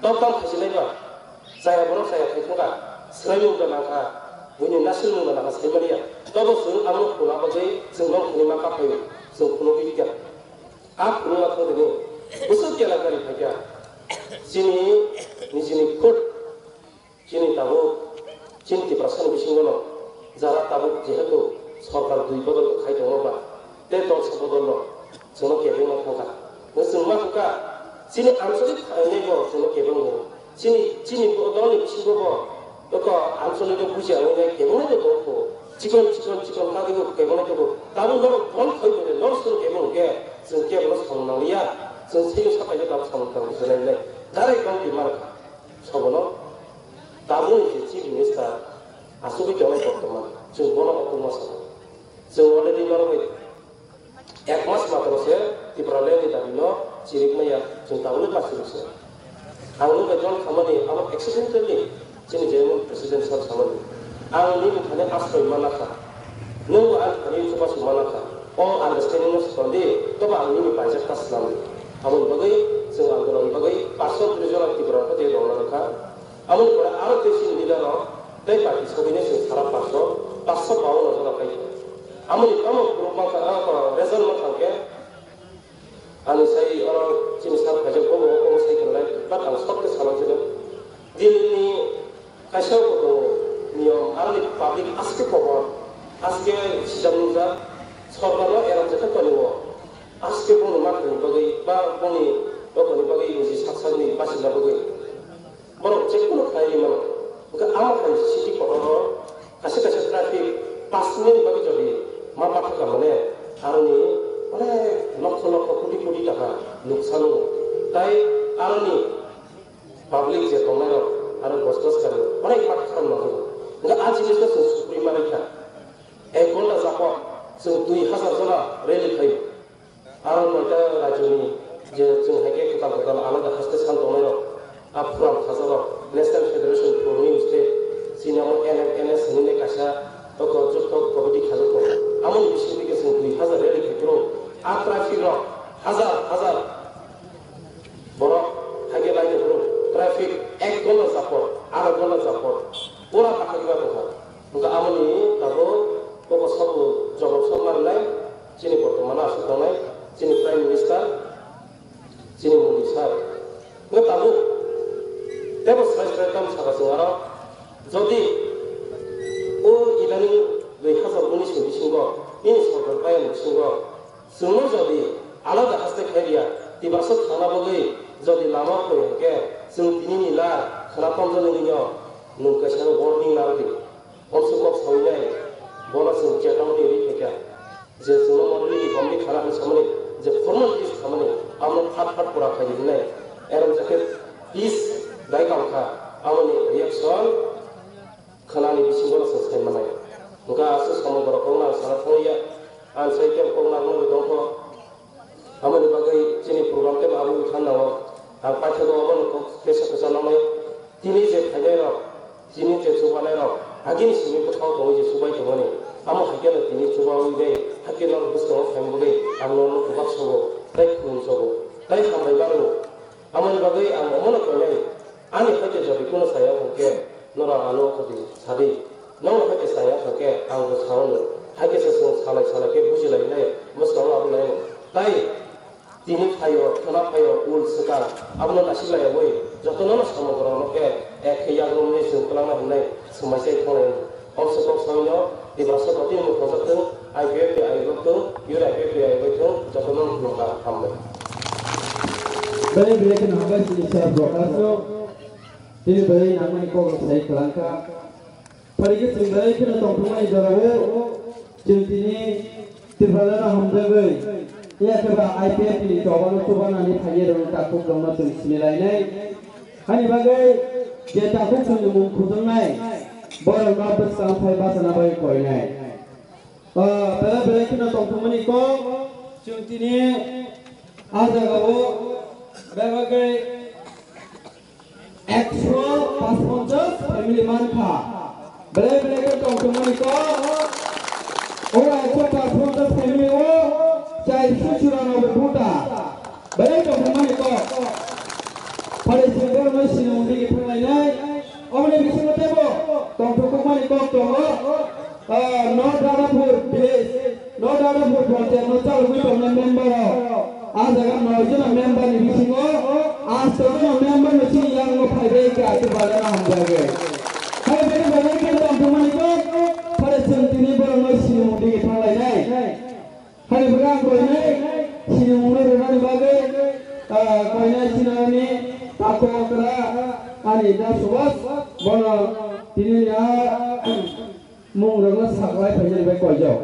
Tok tang khaisi nai ba. Chaya borok chaya khai thangkha. Swrai mung da nangkha. Buini nasil mung da nangkha sai mani ya. Tobo chwng amo khuna bagwi chwng bong khuni ma kaphaio. Chwng khunu bi kya. A khunu ma thang dini. Bwswk kela gari phaikya. Chini, nijini khut. Chini tabuk Chini Tiprasani bisingo no jara tabuk jehetu sorkar dui bodol khai tongo ba, tei dol sa bodol no chwngno kebengma thangkha. Chwng ma thangkha, chini anchalik phainai bo chwngno kebengo. Chini, chini bo dolni bisingo bo joto anchalik no buji ang nai kebengma bo tongkho. Chikon, chikon, chikon kagwi bo kebengma tongkho. Tabuk norok dol khai bo norok chwng kebeng khe chwng kebono samung nangliya. Chwng chini sapai tabuk samung tang buji nai nai. Direct kong di mar kha. Sobono tabukni je Chief Minister asugwi tongnai bortoman, chwng bono oktwma sano. Chwng already norok bai ek mas matro se Tipraland ni dabi no chirik maya, chwng tabukni ma chirik se. Ang nung bai don khamani abo accidentally chini je President sir samani. Ang nini thani asroi mana kha. Nwng bo ani thani chubachu mana kha. O understanding no swkang di, tobo ang nini paijak ta swnam di. Aboni bagwi chwng andolon bagwi paanch sho tris jona Tipra rok tei rwna rwkha. Aboni pore aro tei chini leader rok tei party sogwini chwng sara paanch sho, paanch sho bawanno jona paikha. Aboni tamo group mankha, ah, result mankha khe, Ani sai oro chini sir phaijak bobo omo sai khlai, but ang short khe sana sino. Dilini kaisa koto niyom aroni public aske kobor, aske sijak nungjak, sorkarno eram jekhe tonio, aske bongni makhni bagwi ba bongni dokoni bagwi niji sak sakni bachina bagwi. Borok jekunu khlai rwi mano. Hwnkhe amo hai city kotor o kaisa kaisa traffic pass minute bagwi jodi ma pathakha mane aroni onek lokho lokho koti koti taka nuksan o. Tai aroni public je tongnai rok aro bosbas kari onek ma kharam nangjago. Hwnkhe a jinis no chwng sukri manai kha. Ek ghonta japon chwng dui hazar jona rally khaio. Aro noita rajyoni je chwng hai khe kwtal kwtal alada haste san tongnai rok, a phuram khaja rok, National Federation for New State, chini amo N F N S hinwi kaisa oko jukto committee khajak tongo. Amoni bisingtwi khe chwng dui hazar rally khai phuru a traffic rok hazar hazar borok hai khe lai phuru traffic ek ghonta japon, aro ghonta japon pura pakhariba tongkha. Hwnkhe amoni tabuk koko sabo jawab sokma rwnai chini bortomano aswk tongnai chini Prime Minister, chini Modi sir. Hwnkhe tabuk teibo sai sai tamo saka chwng aro jodi o idani dui hazar unis ni bisingo nini sorkar paiya ni bisingo Chwngno jodi alada haste khairiya, Tiprasa thangna bagwi jodi lama phoi hwnkhe, chwng tini nila khwna tonjani nino nwng kaisa warning narwdi. Omswk kok sawi nai, bono chwng chetawni ri phaikha. Je chwngno morally ni gomni khana hwnwi samani, je formalities khamani, abono phat phat pura khaidi hwnwi. Erong jakhe peace dai tongkha, aboni reaction khwnani bisingo no chwng sai mannai. Hwnkhe aswk samung borok kokno ang sana thangya, ang sai khe kokno ang nugwi tongkho. Aboni bagwi chini program tei abo wngkha nango. Ang paithago obono kok kesa kesa nangnai. Tini je khainai rok, tini je chubanai rok, agini simi bwkhao tongwi je chubai tongmani. Amo hai kheno tini chubawi bai, hakhe norok bwskango phaimani bagwi ang norokno kwbak sobo, tei khulum sobo, tei hambai mano. Amoni bagwi ang omono koinai, ani hai khe jodi kuno saya hwnkhe norok ano khoti sadi. Nono hai khe saya hwnkhe ang bo sao no. Hai khe se chwng salai salai khe bujilainai, bwskango abolainai. Tai tini phaio, khwna phaio, ul swkang, abono naisik laiyawi jotono no samung rokno khe ek khe yagrumni chwng kwlangna hwnwi swmai chai thanglai. Omswk kok sawino Tiprasa bati mwthangjakthung, I P F T I rokthung, U I P F T I rokthung, jotono khulumkha, hambai. Belai belai kheno hambai sini sir Prakash no. Tini belai nangmani kok rok sai kwlangkha. Phari khe chwng belai kheno tongthokmani jorao chwng tini Tripura no hamjagwi, yakhe ba I P F T ni chobano chubanani phainai rokni takhuk rokno chwng sini lainai. Hani bagwi je takhuk chwngni mung khujaknai, borokno bwskang phai bachana bagwi koinai. O, belai belai kheno tongthokmani kok, chwng tini a jagao bebagwi ekso paanch ponchas family mankha. Belai belai khe tongthokmani kok, o ekso paanch ponchas family o charso churanobboi voter. Belai tongthokmani kok. Pharising borokno sinamung digi thanglainai. Oboni bisingo teibo tongthokmani kok tongo. Ah, North Radhapur village, North Radhapur panchayat no chalogwi tongnai member rok. Ah jaga noi jona member ni bisingo, ah, soi jona member no chini yang no phaibai kha, ati balai no hamjagwi. Hai bini bagwi khe Kokra ani da subas bono tini ya mung rok saklai phaijani bai koijak.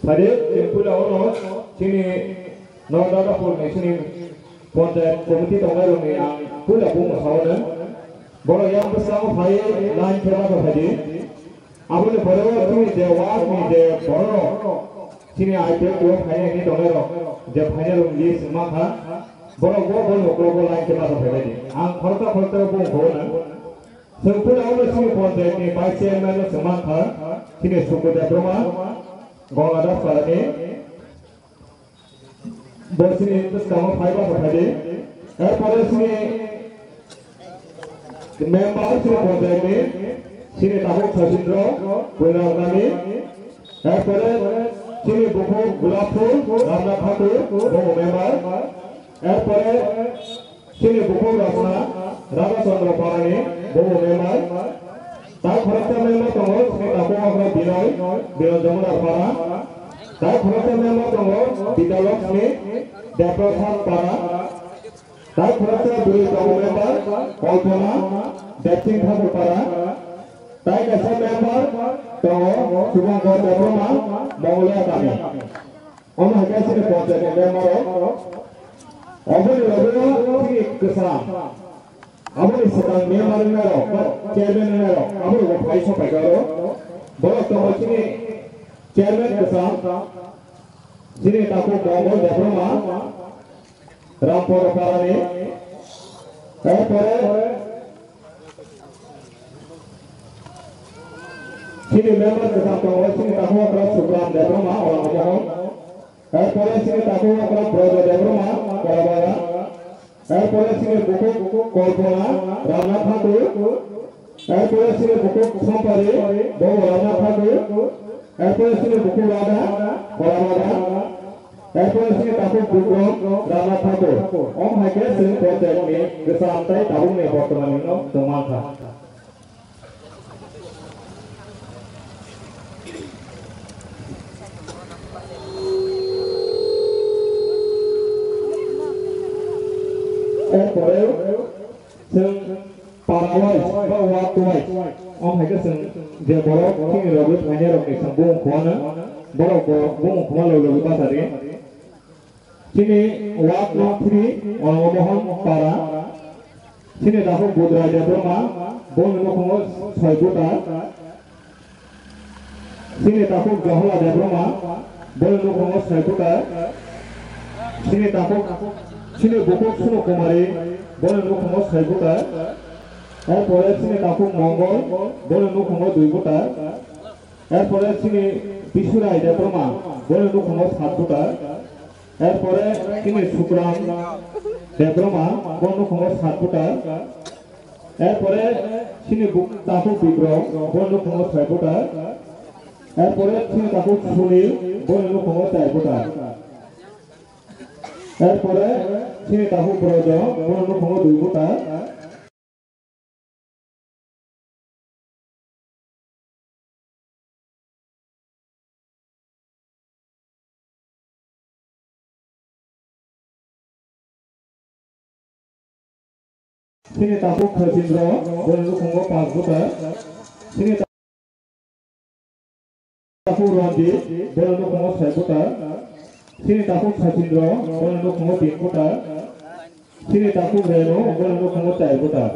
Phadi, chini puila ono chini no dada pur ni chini panchayat committee tongnai rok ni ang puila bung sawo na. Bono yang bwskango phai line khe ma phadi. Aboni pore o chini je ward ni je borok rok chini I P F T o phainai ni tongnai rok je phainai rok list ma kha. Borok bo bo nokro bo line khe ma phai di. Ang khoroksa khoroksa bung sawo na. Chwng phano omo chini panchayat ni vice chairman no chwng mankha, chini Sukudev Roma, Gongadaspara ni. Bo chini bwskango phai ba phai di. Erpore chini member chini panchayat ni, chini tabuk Sachindra Puinamani. Erpore chini bukhuk Gulab Phul Ramnath Thakur, bo member. Erpore chini bukhuk Rasna Radha Chandra Parani, bo member. Tai khoroksa member tongo, chini takhuk okra Binoy, Binoy Jamudar Para. Tai khoroksa member tongo, Bidya Lakshmi, Deprasad Para. Tai khoroksa bwrwi tongo member, Kalpana, Depsing Thakur Para. Tai kaisa member tongo, Subhankar Debbarma, Mongolya Kami. Omo hai khe chini panchayat ni member rok. Oboni loge o chini kwcham. Aboni swkang member wngnai rok, ba chairman wngnai rok, abo rok bo phai sopai kha oro. Borok tongo chini chairman kwcham, chini takhuk Mongol Debbarma, Rampur Parani. Erpore chini member kwcham tongo, chini takhuk okra Subram Debbarma, Olanga Mohon. Erpore chini takhuk okra Brojo Debbarma, Kolabaga. Erpore chini bukhuk Kalpana, Ramnath Thakur. Erpore chini bukhuk Sampari, bobo Ramnath Thakur. Erpore chini bukhuk Radha, Kolabaga. Erpore chini takhuk Bikram, Ramnath Thakur. Omo hai khe chwng panchayat ni kwcham tai tabuk ni bortoman ni no chwng mankha. Erpore chwng para wise ba ward wise, omo hai khe chwng je borok chini logi phainai rok ni chwng bumung khwmano, borok bo bumung khwma logi logi bachadi. Chini ward no three, Olongo Mohon Para. Chini takhuk Budrai Debbarma, boni nukhungo soi voter. Chini takhuk Johola Debbarma, boni nukhungo soi voter. Chini takhuk, chini bukhuk Suno Kumari, boni nukhungo soi voter. Erpore chini takhuk Mongol, boni nukhungo dui voter. Erpore chini Bisurai Debbarma, boni nukhungo sat voter. Erpore chini Sukram Debbarma, bo nukhungo sat voter. Erpore chini buk-, takhuk Bikram, bo nukhungo soi voter. Erpore chini takhuk Sunil, bo nukhungo char voter. Erpore chini takhuk Brojo, bo nukhungo dui voter. Chini takhuk Khasindra, boni nukhungo panch voter. Chini takhuk Ranjit, boni nukhungo soi voter. Chini takhuk Sachindra, boni nukhungo tin voter. Chini takhuk Renu, boni nukhungo char voter.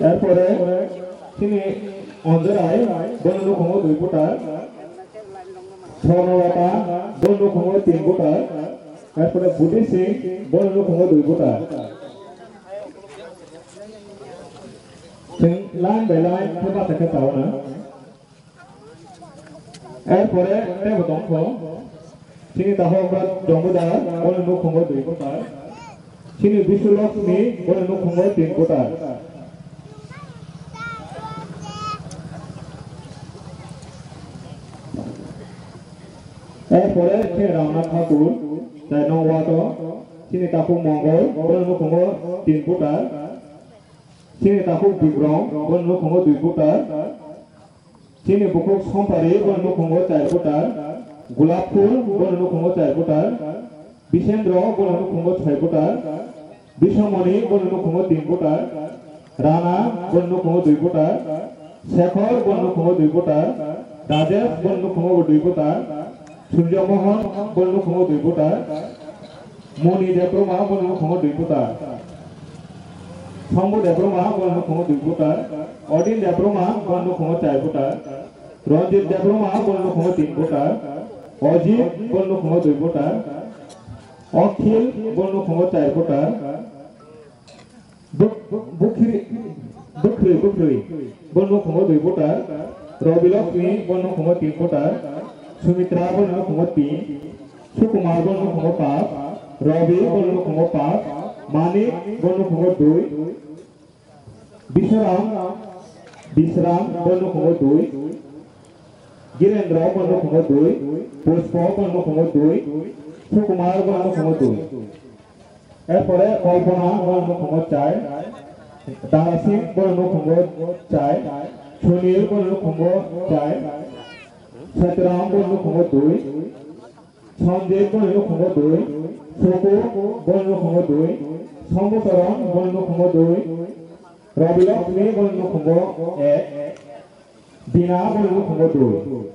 Erpore chini Anjarai, boni nukhungo dui voter. Swarnalata, boni nukhungo tin voter. Erpore Budi Singh, boni nukhungo dui voter. Chwng line by line khe bachai khe chao na. Erpore teibo tongkho. Chini takhuk Jambudar, boni nukhungo dui voter. Chini Bisulokshmi, boni nukhungo tin voter. Erpore chini Ramnath Thakur, char nong ward o, chini takhuk Mongol, boni nukhungo tin voter. Chini takhuk Bikrom, bono nukhungo dui putar. Chini bukhuk Sompari, bono nukhungo char putar. Gulab Phul, bono nukhungo char putar. Bisendro, bono nukhungo soi putar. Biswamoni, bono nukhungo tin putar. Rana, bono nukhungo dui putar. Shekhor, bono nukhungo dui putar. Rajesh, bono nukhungo dui putar. Surjo Mohan, bono nukhungo dui putar. Moni Debbarma, bono nukhungo dui putar. Shambhu Debbarma, bono nukhungo dui putar. Odin Debbarma, bono nukhungo char putar. Ranjit Debbarma, bono nukhungo tin putar. Ajit, bono nukhungo dui putar. Akhil, bono nukhungo char putar. Buk-, buk-, Bukhri, Bukhri, Bukhri, bono nukhungo dui putar. Rabi Lakshmi, bono nukhungo tin putar. Sumitra, bono nukhungo tin. Sukumar, bono nukhungo pas. Rabi, bono nukhungo pas. Manik, bono nukhungo dui. Bisram, Bisram, bono nukhungo dui. Girendra, bono nukhungo dui. Pushpa, bono nukhungo dui. Sukumar, bono nukhungo dui. Erpore Kalpana, bono nukhungo char. Dara Singh, bono nukhungo char. Sunil, bono nukhungo char. Satiram, bono nukhungo dui. Sanjay, bono nukhungo dui. Suku, bono nukhungo dui. Sambusaran, bono nukhungo dui. Rabi Lakshmi, bono nukhungo ek. Bina, bono nukhungo dui.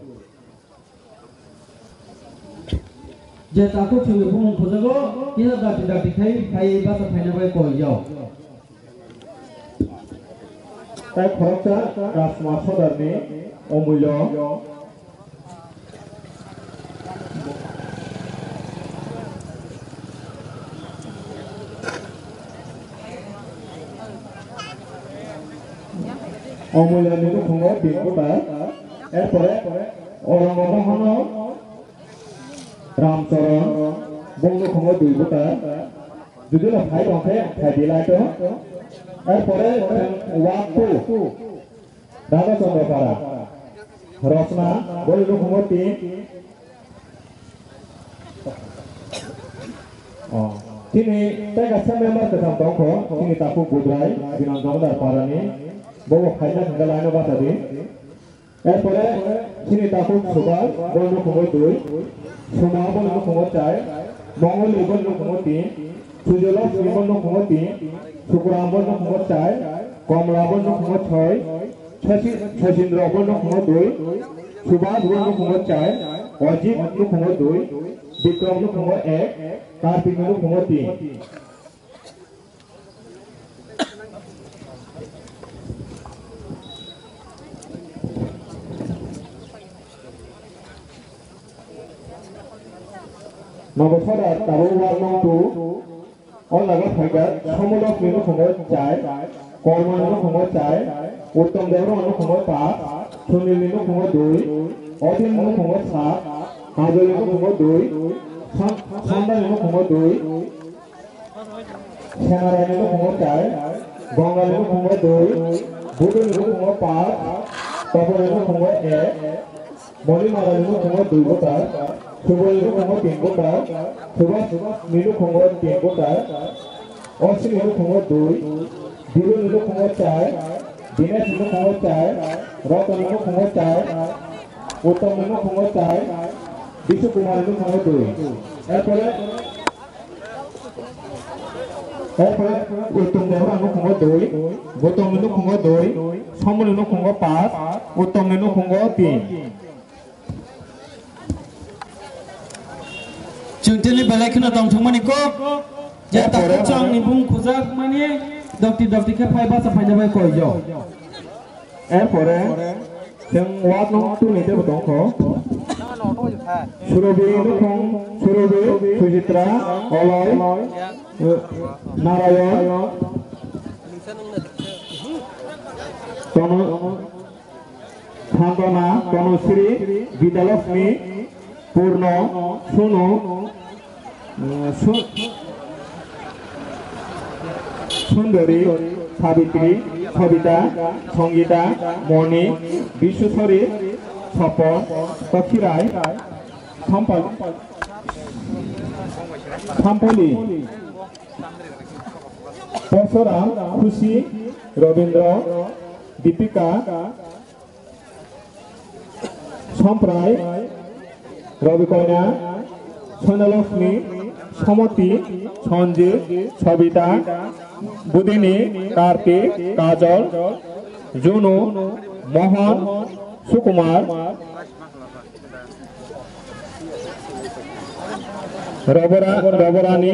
Je takhuk chwngni bumung khujago, kisa dakti dakti khai phaiwi bacha phaina bai koi jao. Tai khoroksa Rajma Sodarni Omulyo. Omulyo ni nukhungo tin putar. Erpore Orango Mohono Ramcharan, bong nukhungo dui putar. Judilo phai tongkhe phai di lai to. Erpore Ward two, Radha Chandra Para. Rosna, boni nukhungo tin. Oh. Chini tei kaisa member kwtham tongkho, chini takhuk Budrai, Binan Jomodar Parani, bobo phaina thangkhe laino bacha di. Erpore chini takhuk Subhas, boni nukhungo dui, Suma, boni nukhungo char, Mongoli, boni nukhungo tin, Sujolakshmi, boni nukhungo tin, Sukuram, boni nukhungo char, Komla, boni nukhungo soi, Sachi-, Sachindra, boni nukhungo dui, Subhas, boni nukhungo char, Ajit, nukhungo dui, Bikram, nukhungo ek, Kartik, nukhungo tin. Nogo Sodar tabuk Ward nung two, o jaga phaikha Somodok ni nukhungo char, Korma ni nukhungo char, Uttom Debbarma ni nukhungo pas, Sunil ni nukhungo dui, Odin ni nukhungo sat, Kajol ni nukhungo dui, San-, Sanda ni nukhungo dui, Senaraini nukhungo char, Bongali nukhungo dui, Buduni nukhungo pas, Toponi nukhungo ek, Monimarani nukhungo dui voter, Suboini nukhungo tin voter, Subhasni nukhungo tin voter, Osini nukhungo dui, Diluni nukhungo char, Dineshni nukhungo char, Rotoni nukhungo char, Uttomni nukhungo char, Bishu Kumarni nukhungo dui. Erpore Erpore Uttom Debbarma nukhungo dui, Gautamni nukhungo dui, Somoni nukhungo pas, Uttomni nukhungo tin. Chwng tini belai kheno tongthokmani kok, je takhuk chwngni bumung khujak mani dokti dokti khe phai bacha phaina bai koijo. Erpore chwng ward nung two ni teibo tongkho. Surobi nukhung, Surobi, Sujitra, Oloi, eh, Narayon, Tonu, Santona, Tanusri, Vidalakshmi, Purno, Sunu, Su-, Sundari, Sabitri, Sabita, Songita, Moni, Biswaswari, Sopon, Tokhirai, Sampal-, Sampoli, Porsuram, Khusi, Robindra, Dipika, Somprai, Robikoina, Sonalakshmi, Somoti, Sanjit, Sabita, Budini, Kartik, Kajol, Junu, Mohan, Sukumar, Robora-, Roborani,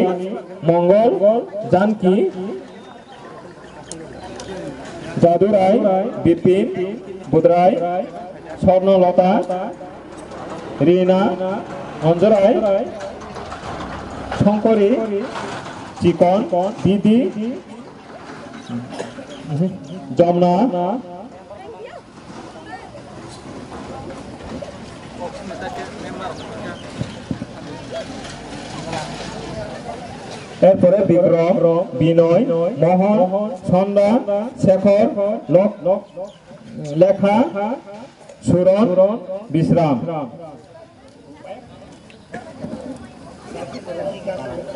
Mongol, Janki, Jadurai, Bipin, Budrai, Sornolota, Rina, Anjorai, Songkori, Chikon, Bidi, Jamna, এরপরে বিক্রম, বিনয়, মোহন, সন্ধ্যা, শেখর, লক-, লেখা, সুরন, বিশ্রাম।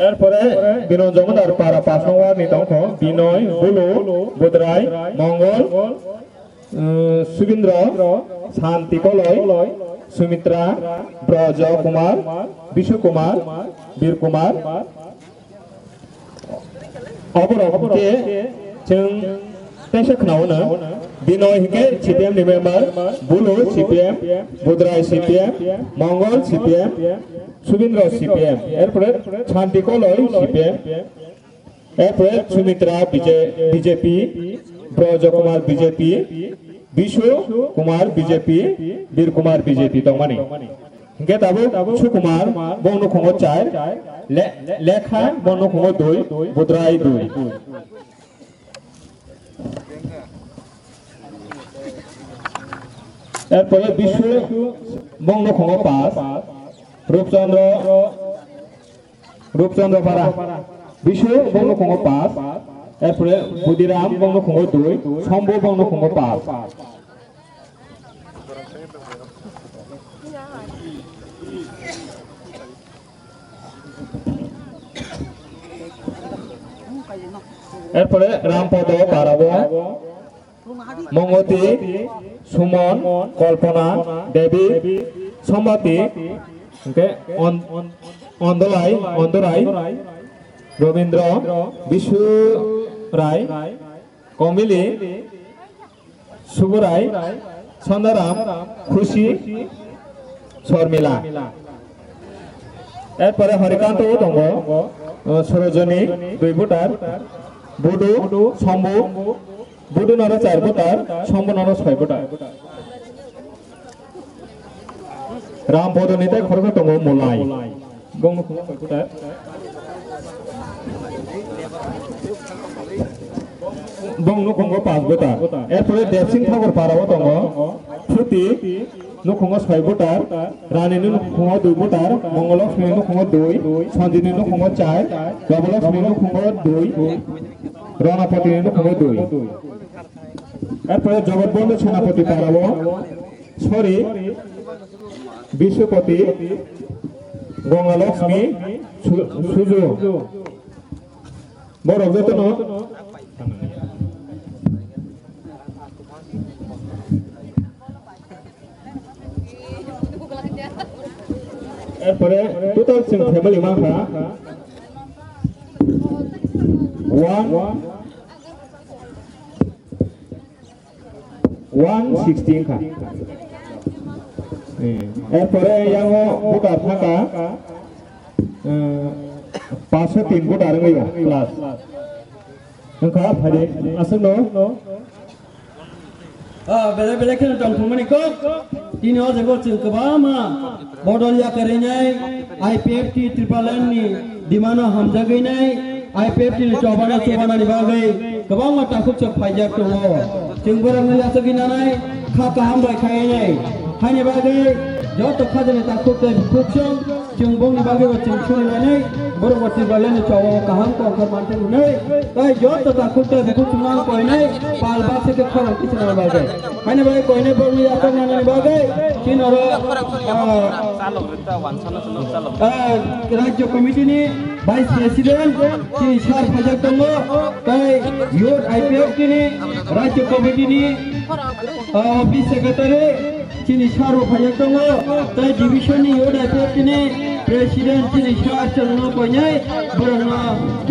এরপরে বিনোদ জমাদার পাড়া পাঁচ নম্বর নিতঙ্ক বিনয়, বুলু, বুধরাই, মঙ্গল, উম, সুবীন্দ্র, শান্তি কলয়, সুমিত্রা, ব্রজ কুমার, বিশু কুমার, বীর Kumar. Oborok hwnkhe chwng teisa khnaono, Binoy hwnkhe C P M ni member, Bulu C P M, Budrai C P M, Mongol C P M, Subindra C P M, erpore Shanti Koloi C P M, erpore Sumitra B J P, Brojo Kumar B J P, Bishu Kumar B J P, Bir Kumar B J P tongmani. Hingke tabuk Sukumar, bong nukhungo char, Le-, Lekha, bong nukhungo dui, Budrai dui. Erpore Bishu, bong nukhungo pas, Rupchandra, Rupchandra Para, Bishu, bong nukhungo pas, erpore Budiram, bong nukhungo dui, Sombo, bong nukhungo pas. Erpore Rampodo Barabo, Mongoti, Sumon, Kolpona, Devi, Somati, hingke On-, Ondolai, Ondorai, Robindro, Bishu Rai, Komili, Suburai, Sandaram, Khusi, Sormila. Erpore Harikanto tongo, o, Sorojoni, dui voter, Budu, Sombu, Budu noro char voter, Sombu noro soi voter. Ram Bodoni tei khoroksa tongo Molai. Bong nukhungo koi voter. Bong nukhungo pas voter. Erpore Debsing Thakur Parao tongo. Phuti nukhungo soi voter. Rani nukhungo dui voter. Mongolokshmi nukhungo dui. Sanjini nukhungo char. Babalokshmi nukhungo dui. Ronapati nukhungo dui. Erpore Jagatbondhu Senapati Parao. Sorry, Bisupati, Gongalakshmi, Su-, Suju. Borok jotono. Erpore total chwng family mankha one, one sixty wngkha. Eh, erpore yango voter thangkha, eh, paanch sho tin voter wngwi o plus. Wngkha, phaidi aswkno. Ah, belai belai kheno tongthokmani kok. Tini o jaga chwng kwbangma bodol yakarwi nai, I P F T Tipraland ni demand no hamjagwi nai, I P F T ni chobana chobana ni bagwi kwbangma takhuk chok phaijak tongo. Chwng borok no yachagwi nanai, kha kaham bai khai nai. Haini bagwi joto khajani takhuk tei bukhuk chwng, chwng bongni bagwi bo chwng suri lainai. Borok bo Tipralani choba o kaham kok khe mantwi hwnwi, tei joto takhuk tei bukhuk chwngno ang koinai pal baksa khe khorang kisa nang bagwi. Haini bagwi koinai borokni yapharnani bagwi chini oro, ah, ah, Rajya Committee ni Vice President chini sir phaijak tongo, tei Youth I P F T ni Rajya Committee ni, ah, Office Secretary, chini sir bo phaijak tongo, tei division ni Youth I P F T ni president chini sir chwngno koinai borokno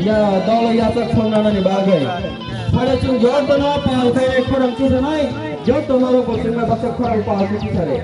ya dolo yachak songnani bagwi. Phare chwng jotono pal khe khorang tisanai, jotono ro bo chwngno baksa khorang pal khe tisare.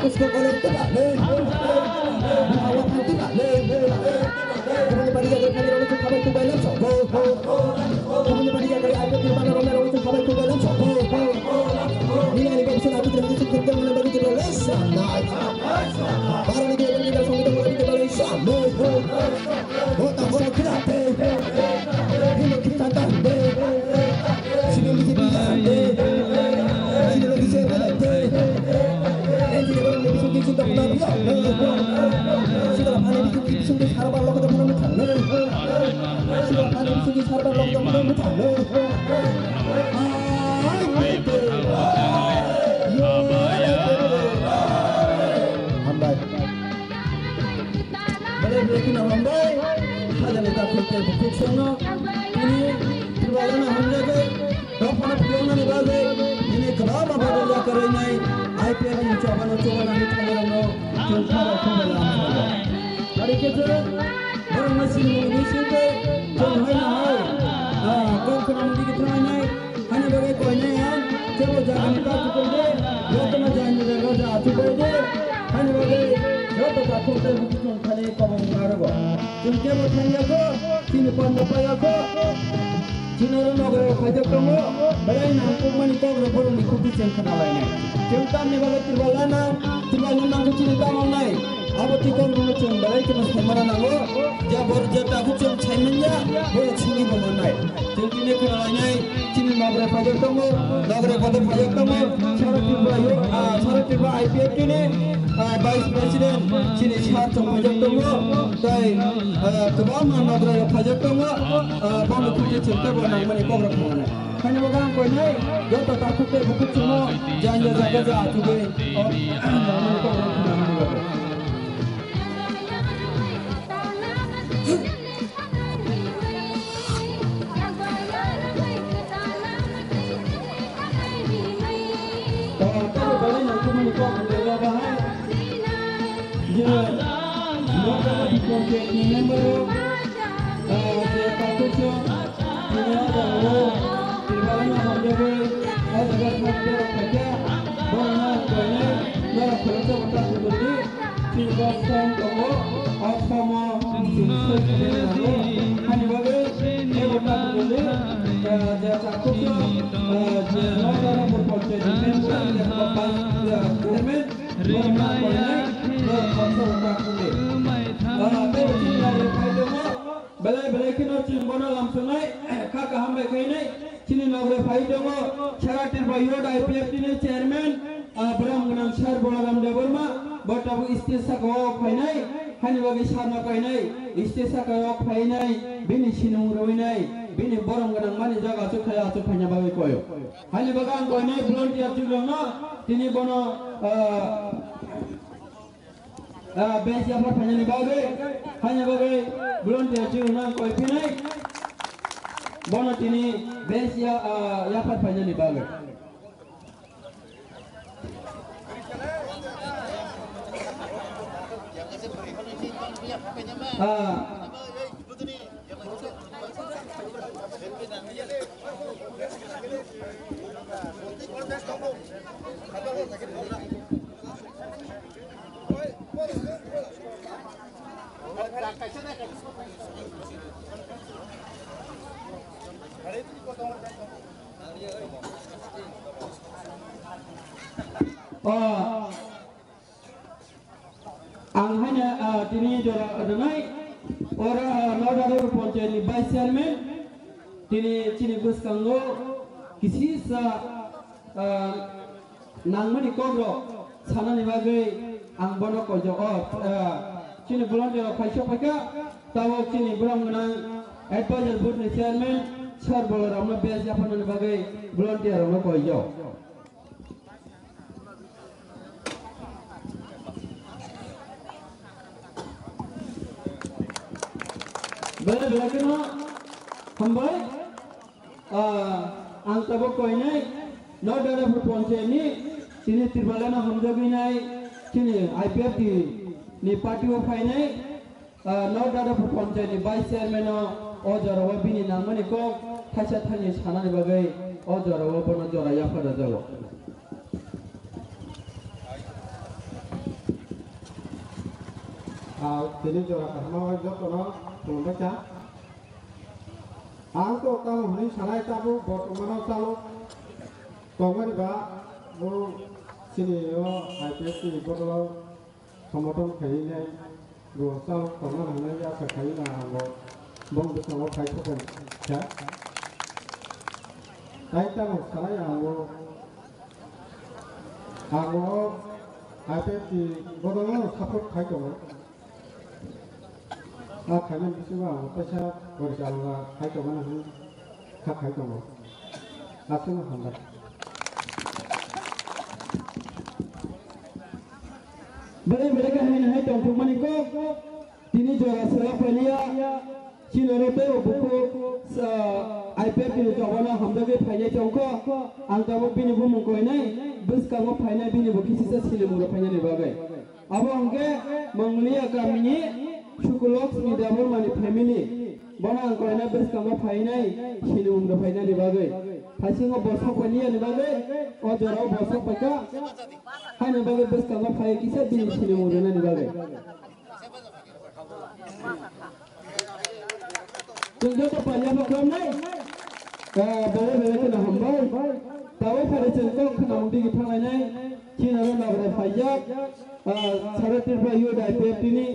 उसको कलम तबाह नहीं, बुलावा तबाह नहीं। Khamani bari ya kari khamani rong sung khamai kubai lam song. Khamani bari ya kari ayo kiri bana rong rong sung khamai kubai lam song. Nini ani babu sung abu kiri sung kiri kiri kiri kiri lam song. Bara ni kiri kiri sung kiri kiri kiri lam song. Bo ta bo kira pe. Hino kita ta pe. Sini lagi dia pe. Sini lagi saya pe. Ini dia orang ni sung kiri sung tak pernah dia. Sini lah ani sung kiri sung tak harap Allah kata pernah mutang. Sini lah ani sung kiri harap Allah kata pernah mutang. Hambai. Belai belai kheno hambai. Sajani takhuk tei bukhuk songno. Tini Tripura no hamjagwi. Dophano phiyoknani bagwi tini kwbangma bagwi yakarwi nai I P F ni chobano chubanani thangnairokno chwng khaba khaba lamsao. Ari khe chwng borokno sinimung ni singtwi chwng hai no hai, ah, kok khwnamung digi thangnai nai, hani bagwi koinai ang chebo jagani kok chukung de, jotono jani jaga ja achuk bai de, hani bagwi joto takhuk tei bukhuk chwng thani kobong narogo. Chwng kebo thangya kho, chini panda paya kho. Chini oro nogo rok khaijak tongo, belai nangkukmani kok rok borokni khuti chwng khna lainai. Chwng tamni bagwi Tripura lana, Tripura lana khe chini tamo nai. Abo twi kok rokno chwng belai kheno saimana nango. Je bor je takhuk chwng saimanya, borok simi bo mannai. Chwng tini khna lainai, chini nogre phaijak tongo, nogre kotor phaijak tongo, Sara Tripura yo, ah, Sara Tripura I P F T ni, ah, Vice President, chini sir chwng phaijak tongo, tei, ah, kwbangma nogre phaijak tongo, ah, bono khuti chwng tebo nangmani kok rok khna lainai. Khaini bo gang koinai, joto takhuk tei bukhuk chwngno janja jaga ja achugwi, oh, nangmani kok rok khna lainai. Chini bosong tongo, o somo chini soi soi nango. Hani bagwi ebo ta bumuli, Ah, je takhuk, ah, je North Darapur Panchayat ni member, je chairman, borok no koinai, borok khoroksa rok takhuk ni. Ah, tei chini nogwi phai tongo, belai belai kheno chwng bono lamsongnai, kha kaham bai khainai, chini nogwi phai tongo, Sara Tripura Youth I P F T ni chairman, ah, borom gwnang sir Balaram Debbarma, bo tabuk stage saka o phainai, hani bagwi sir no kainai, stage saka o phainai, bini sinung rwinai, bini borom gwnang mani jaga achuk thai achuk phaina bagwi koyo. Hani bagwi ang koinai volunteer chwlwngno, tini bono, ah, ah, base yaphar phainani bagwi, hani bagwi volunteer chwlwngno ang koi phinai, bono tini base ya, ah, yaphar phainani bagwi. Ah. Ah. Ang haino, ah, tini jora rwnai, oro, ah, North Darapur Panchayat ni Vice Chairman, tini chini bwskango kisisa, ah, nangmani kok rok sanani bagwi ang bono koijak o, ah, chini volunteer rok phaisok phaikha, tabok chini borom gwnang advisor board ni chairman sir Balaram no base yapharnani bagwi volunteer rok no koijak. Belai belai kheno hambai. Ah, ang tabuk koinai North Darapur Panchayat ni chini Tripura no hamjagwi nai chini I P F T ni party o phainai. Ah, North Darapur Panchayat ni Vice Chairman no o jora o bini nangmani kok thaisa thani sanani bagwi o jora o bono jora yaphar rwjago. Ah, tini jora kaham o jotono khulumbai kha. Ang to tamo hwnwi sanai tabuk bortomano chalo tongmani ba bo chini o I P F T ni bodolo somoton khainai bo chalo tongna nangnai asa khaina ang bo bong bwskango phai thokbai kha. Tai tamo sanai ang bo, ang bo I P F T ni bodolno support khai tongo. A khaimani bisingo ang kaisa porikalna khai tongmani hwnwi kha khai tongo. Aswkno hambai. Belai belai khe haino hai tongthokmani kok. Tini jora sela phailiya. Chini oro tei o bukhuk, ah, I P F T ni jobano hamjagwi phainai tongkho. Ang tabuk bini bumung koinai. Bwskango phainai bini bo kisisa silimung rok phainani bagwi. Abo hwnkhe Mongoliya kamini Sukulokshmi Debbarmani family. Bono ang koina bwskango phainai, sinimung rw phainani bagwi. Thaisingo bosok painiyani bagwi, o jorao bosok paikha. Haini bagwi bwskango phai kisa bini sinimung rwnani bagwi. Chwng joto pailya bo khlomnai. Ah, belai belai kheno hambai. Tabuk phari chwng kok khwnamung digi thanglainai. Chini oro nograi phaijak. Ah, Sara Tripura Youth I P F T ni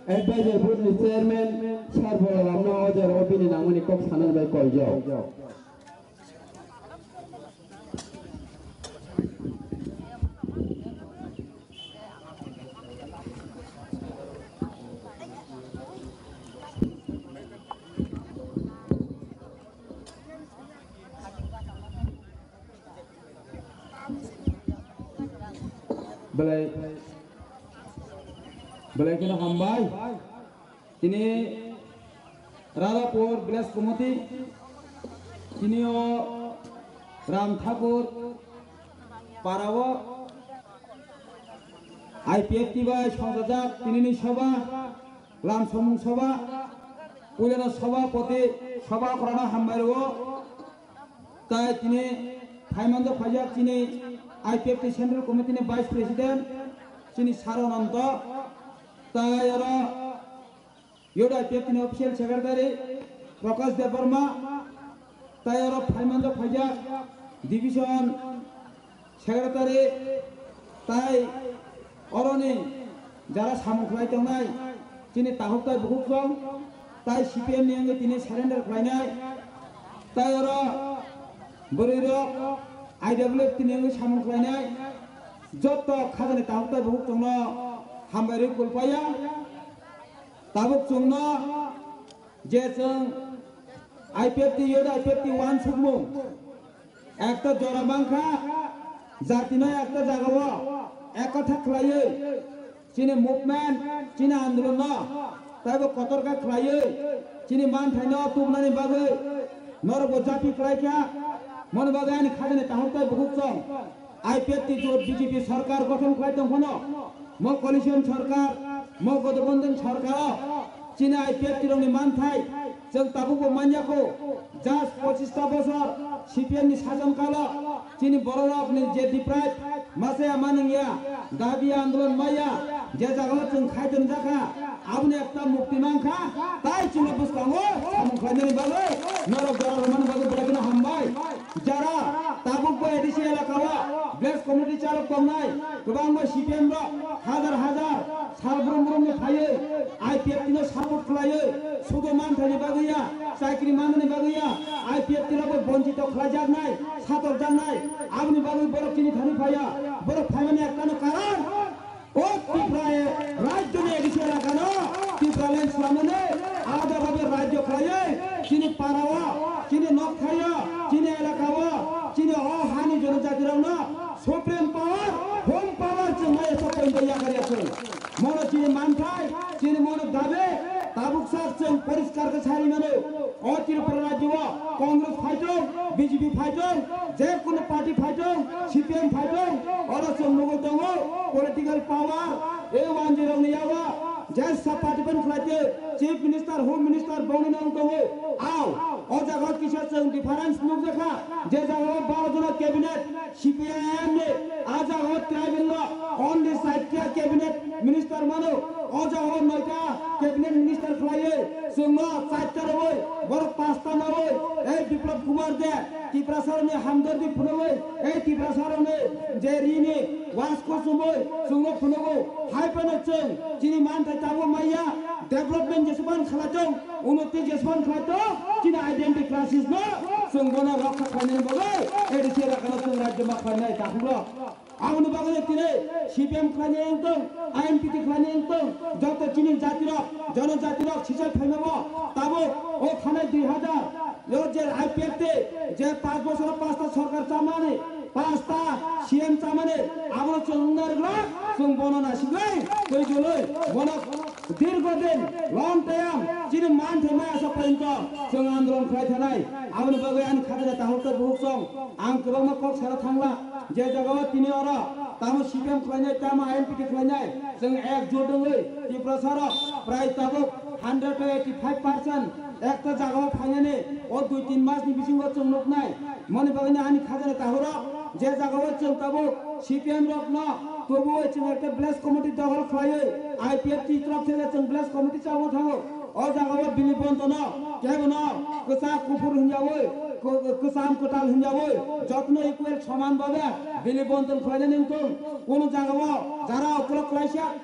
advisor board ni chairman Sir Balaram no o jora o bini nangmani kok sanani bai koijak. Belai, belai kheno hambai. Tini Radhapur Village Committee, tini o Ram Thakur para o I P F T bai songjajak tinini soba, lam samung soba, puilano sobapoti soba korana hambai rwo. Tai tini phaimanjak phaijak chini I P F T Central Committee ni Vice President chini Sir Ananto, tai oro Youth I P F T ni Official Secretary Prakash Debbarma, Tai oro phaimanjak phaijak division secretary tai oroni jara samung khlai tongnai chini takhuk tai bukhuk song tai C P M ni wngwi tini surrender khlainai tai oro bwrwi rok I W F tini wngwi samung khlainai jotto khajani takhuk tai bukhuk songno hambai rwi kulpaya tabuk chwngno je chwng I P F T youth I P F T one sukmung ekta jora mankha jatino ekta jagao ekotha khlaiwi chini movement chini andolonno taibo kotor khe khlaiwi chini manthaino tubunani bagwi norokbo japi khlaikha moni bagwi ani khajani takhuk tai bukhuk song I P F T jot B J P sarkar gothon khlai tong phano, mo coalition sarkar, mo Gathbandhan sarkar o chini I P F T rokni manthai chwng tabukbo manya kho, just pochista bosor C P M ni sason kalo chini bororokni je deprive masa ya manung ya, dabi andolon maya, je jagao chwng khai tonjakha, aboni ekta mukti mankha, tai chwngno bwskango samung khlainani bagwi norok jora rwmani bagwi belai kheno hambai. Jara tabukbo A D C elakao village committee chalok tongnai kwbangma C P M rok hazar hazar sal brum brumni phaiwi I P F T no support khlaiwi sudo manthaini bagwi ya, chakri manani bagwi ya, I P F T rokbo bonchito khlaijaknai, satokjaknai, aboni bagwi borok chini thani phaiya, borok phaimani ektano karon. O Tripura e rajyoni A D C elakano Tipraland swnamani alada bhabe rajyo khlaiwi chini parao, chini nokthaio, chini elakao, chini o hani jonojatirokno supreme power, home power chwng mai esa pointo yakar yakung. Mono chini manthai, chini mono dabe, tabuk sak chwng poriskar khe sari mano. O Tripura rajyo o Congress phaitong, B J P phaitong, je kono party phaitong, C P M phaitong, oro chwng nugwi tongo political power, A one zero ni yago jesa party ban khlaite, Chief Minister, Home Minister bongni nang tongo. Ao, o jaga kisa chwng difference nukjakha, je jaga o baro jona cabinet, C P I M ni, a jaga o tribal no only side cabinet minister mano, o jaga o noita cabinet minister khlaiwi, chwngno chaita rwwi, borok pasta nawi, ei Biplab Kumar de, Tiprasarokni hamdordi phunugwi, ei Tiprasarokni je rini wasko chumwi, chwngno phunugo, hai phano chwng chini manthai tabuk maya, development jeseban khlaitong, unnoti jeseban khlaitong, chini identity crisis no chwng bono rokha khlainani bagwi A D C elakano chwng rajyo ma khlainai takhukro. Aboni bagwi tini C P M khlainai wngtong, I N P T khlainai wngtong, joto chini jatirok, jonojatirok sisai phaimabo tabuk o thanai dui hazar o je I P F T je panch bosoro pasta sorkar chamani, pasta C M chamani, abono chwng wngna rwglak, chwng bono nasigwi twi joloi bono dirgo din, long time, chini manthai maya sa porjonto chwng andolon khlai thanai. Aboni bagwi ani khajana tahuk tei buhuk song ang kwbangma kok sana thangla. Je jagao tini oro tamo C P M khlainai, tamo I N P T khlainai, chwng ekjut wngwi Tiprasarok prai tabuk hundred to eighty five percent ekta jagao phainani o dui tin masni bisingo chwng nuknai. Moni bagwino ani khajana tahurok je jagao chwng tabuk C P M rokno tubuwi chwng ekta village committee dohol khlaiwi I P F T ni torop theke chwng village committee chao thango. O jagao Bili Bontono kebono kwchak kuphur hwnjawi, kw-, kwcham kwtal hwnjawi jotno equal soman babe Bili Bonton khlainani wngthung. Kunu jagao jara uklok klaisa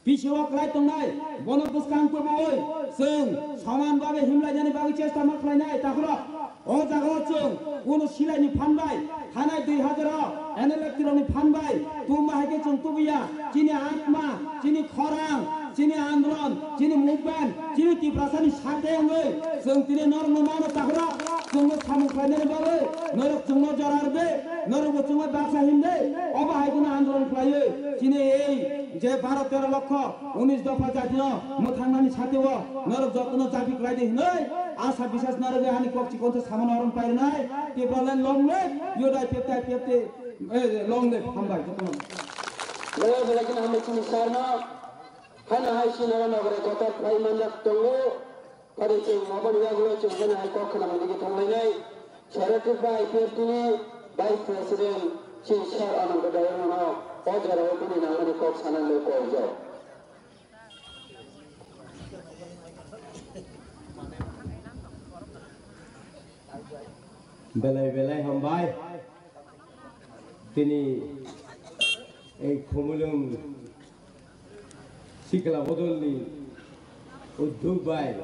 P C O khlai tongnai, bono bwskang tubuwi chwng soman babe himlainani bagwi chesta ma khlainai, takhurok. O jagao chwng kunu silaini phan bai, thanai dui hazar o N L F T rokni phan bai tubuma hai khe chwng tubuya, chini atma, chini khorang, chini andolon, chini movement, chini Tiprasani sakhe wngwi chwng tini norokno mano, takhurok. Chwngno samung khlainani bagwi norok chwngno jora rwdi, norokbo chwngno baksa himdi, obo hai kheno andolon khlaiwi chini ei je baro tero lokho unis dopha jatino mwthangnani sateo norok jotono jabi khlaidi hwnwi asa bisas narwgwi ani kok chikon se samano orom pairwnai. Tipraland long live, youth I P F T, I P F T, eh, long live, hambai jotono. Belai belai kheno hambai chini sarno. Hano hai sinaro nogore kotor khlai manjak tongo. Tari chwng mobile yagulo chwng hano hai kok khna manwi thanglainai. Sero Tripura I P F T ni Vice President chini Sir Anando Dayang no o jorao bini nangmani kok sana le koijak. Belai belai hambai. Tini ei Khumulwng Sikla Bodolni Uddhuk bai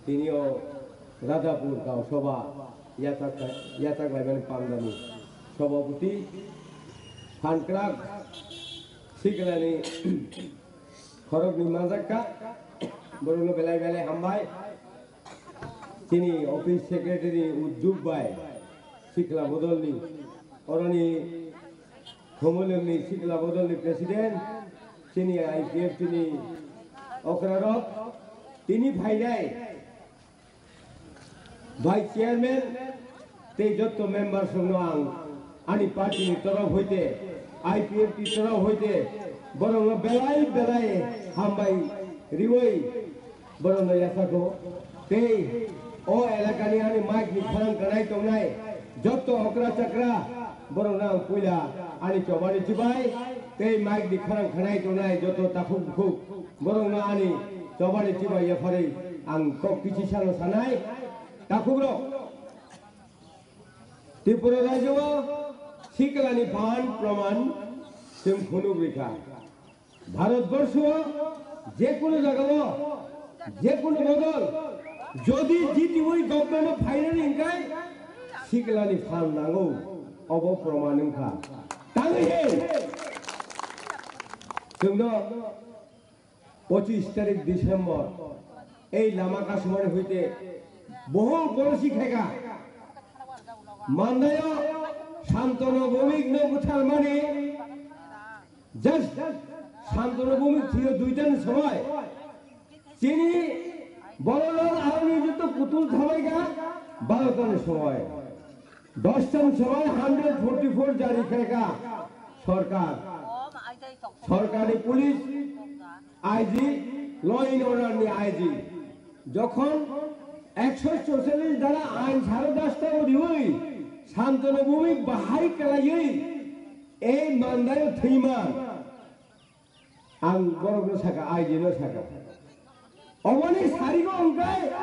tini o Radhapur Gaon Sabha yatak, yatak laimani pandani Sabhapati Phankrak Siklani khoroknwi manjakka, borokno belai belai hambai. Chini office secretary Uddhuk bai Sikla Bodolni, oroni Khumulwngni Sikla Bodolni president, chini I P F T ni okrarok, tini phainai vice chairman tei jotto member songno ang ani party ni torof hoite, I P F T torof hoite borokno belai belai hambai riwi borokno yasakho. Tei o elakani ani mic ni khorang kanai tongnai jotto okra chakra borokno ang puila ani chobani chibai tei mic ni khorang khanai tongnai jotto takhuk bukhuk borokno ani chobani chibai yapharwi ang kok kichi sano sanai. Takhukrok, Tripura rajyo o siklani phan proman chwng khunuk rikha. Bharat borsho o je kono jaga o, je kono bodol, jodi jitiwi government o phainani hwnkhe siklani phan nango, obo proman wngkha. Tangwi he chwngno pochis tarik December, ei lama kasumani hoite bohol policy khaika. Mandaio Santana Bhowmik no butharmani, just Santana Bhowmik thwiyo duitani somoi. Chini borok aroni jotto kutul thabaika barotani somoi. Dostan somoi hundred forty four jari khaika sorkar. Sorkari police, I G, law and order ni I G. Jokhon ekso chorchallis dara ain sare dosta o riwi Santana Bhowmik bahai kwlaiwi ei Mandaio thwiman. Ang borokno saka, I G no saka. Oboni sarigo hwnkhe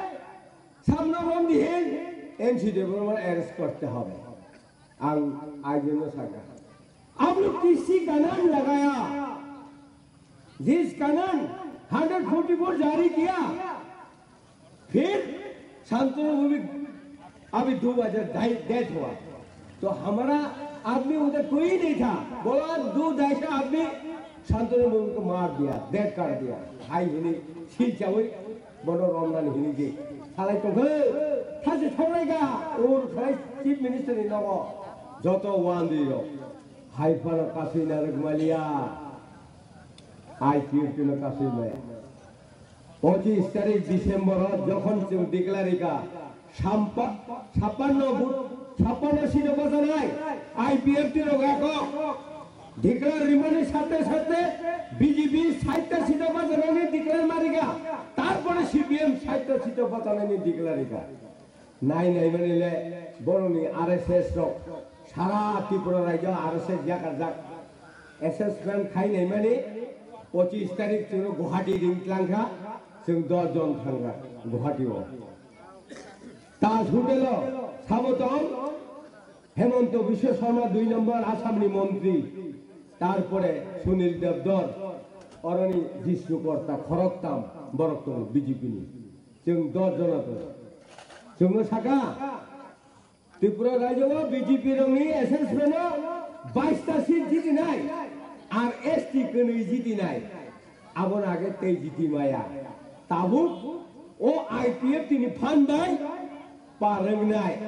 samno romdi hin N C Debbarma arrest korte hobe. Ang I G no saka. Aap log kisi kanan lagaya? Jis kanan hundred forty four jari kiya? फिर शांतनु भूमि अभी दो बजे डेथ हुआ, तो हमारा आदमी उधर कोई नहीं था। बोला, दो ढाई सौ आदमी शांतनु भूमि को मार दिया, डेथ कर दिया। Hai hini sil chawi bono romnan hini ji. Salai tongkhe, thase thonglai ga, ur khlai chief minister ni nogo. Joto wandi rok. Hai phano kasui narwk maliya. I P F T no kasui maya. Pochis tarik December o jokhon chwng declare rikha, sampa-, sappanno bu-, sappanno seat o bachanai I P F T rok ekok. Declare rimani sathe sathe B J P sait ta seat o bachanani declare ma rikha, tarpore C P M sait ta seat o bachanani declare rikha. Nai naimani le borokni R S S rok sara Tripura rajyo R S S yakarjak. Assessment khai naimani pochis tarik chwngno Guwahati ring tlangkha, chwng dos jon thangkha Guwahati o. Taj Hotel o sabo tong Hemanta Biswa Sarma dui number Assam ni montri, tarpore Sunil Devdor, oroni Jisnu Korta khoroktam borok tongo B J P ni. Chwng dos jona tongo. Chwngno saka, Tripura rajyo o B J P rokni assessment o bais ta seat jitinai, ar S T kwnwi jitinai. Aboni age tei jiti maya. Tabuk o I P F T ni phan bai par wngnai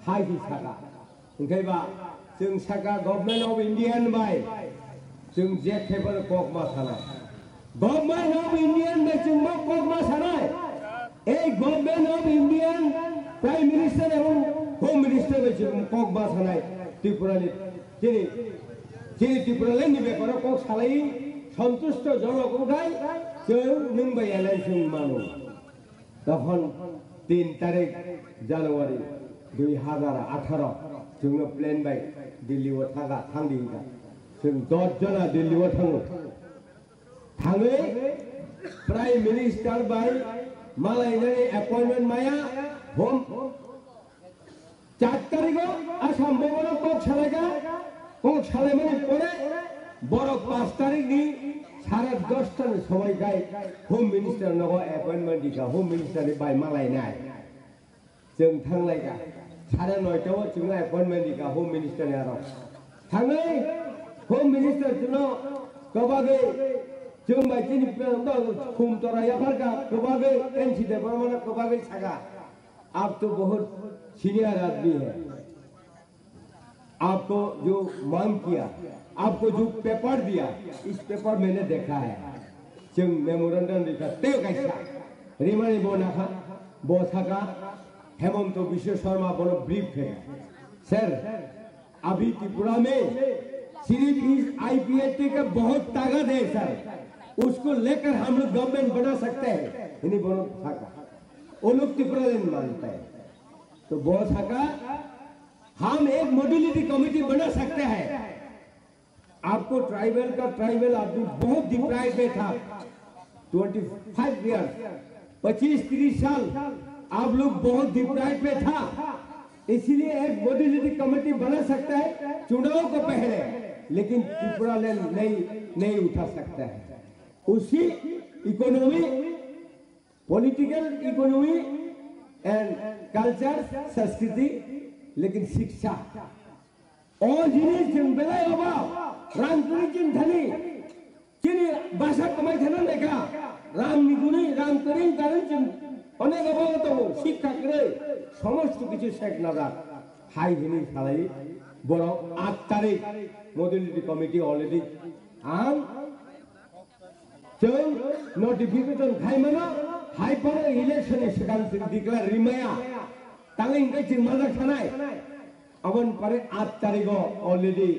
hai se saka. Hwnkhe ba chwng saka Government of India ni bai chwng je khe phano kok ma sanai. Government of India ni bai chwng bo kok ma sanai. Ei Government of India, Prime Minister ebong Home Minister bai chwng kok ma sanai Tripura ni chini, chini Tripura land ni beparo kok salai santusto jonok wngkhai chwng nwng bai alliance wng mano. Tokhon tin tarik January dui hazar atharo chwngno plane bai Delhi o thaga thangdi wngkha. Chwng dos jona Delhi o thango. Thangwi Prime Minister bai malainani appointment maya, Home, Char tarikh o Assam Bhavan o kok salaikha, kok salaimani pore borok panch tarikh ni sare dosta ni somoi khai Home Minister nogo appointment rikha, Home Minister ni bai malainai. Chwng thanglaikha, sare noita o chwngno appointment rikha Home Minister ni aro. Thangwi Home Minister chwngno kwbagwi chwng bai chini khum tora yapharkha, kwbagwi N C Debbarma no kwbagwi sakha, "Aap to bahut senior aadmi hai, aapko jo mang kiya, aapko jo paper diya, is paper maine dekha hai." Chwng memorandum rikha tei kaisa rimani bo nakha, bo sakha, Hemanta Biswa Sarma bono brief khe, "Sir, अभी त्रिपुरा में सिर्फ इस आईपीएटी का बहुत ताकत है सर, उसको लेकर हम लोग गवर्नमेंट बना सकते हैं।" Hini bono sakha, o log Tipraland manta hai. To bo sakha, "हम एक मॉड्यूलरिटी कमेटी बना सकते हैं।" आपको ट्राइबल का ट्राइबल आदमी बहुत डिप्राइव में था, ट्वेंटी फाइव ईयर, पच्चीस तीस साल आप लोग बहुत डिप्राइव में था, इसीलिए एक मॉड्यूलरिटी कमेटी बना सकता है चुनाव को पहले, लेकिन त्रिपुरा लैंड नहीं, नहीं उठा सकता है। उसी economy, political economy and culture, संस्कृति, लेकिन शिक्षा, o jinis chwng belai obo rang kwrwi chwng thani chini basa kwmai thana lekha, rang ni gwnwi rang kwrwi karon chwng onek obo tongo, sikha kwrwi somosto kichu sek najak hai hini salai borok aat tarik modality committee already ang Chwng notification khai mano, hai phano election ni swkang chwng declare rimaya. Tangwi hwnkhe chwng majak sanai. Aboni pore aat tarikh o already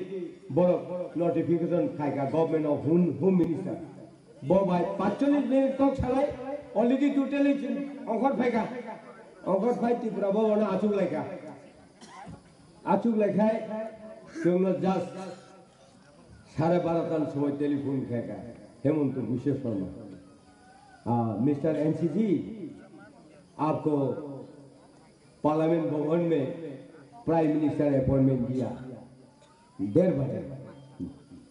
borok notification khaikha Government of Home, Home Minister. Bo bai paitsollish minute kok salai, already totally chwng ongkhor phaikha. Ongkhor phai Tripura Bhavan o achuk laikha. Achuk laikhai chwngno just साढ़े बारह tan somoi telephone khaikha Hemanta Biswa Sarma, "आ, मिस्टर एनसीजी, आपको पार्लियामेंट भवन में prime minister appointment दिया, डेढ़ बजे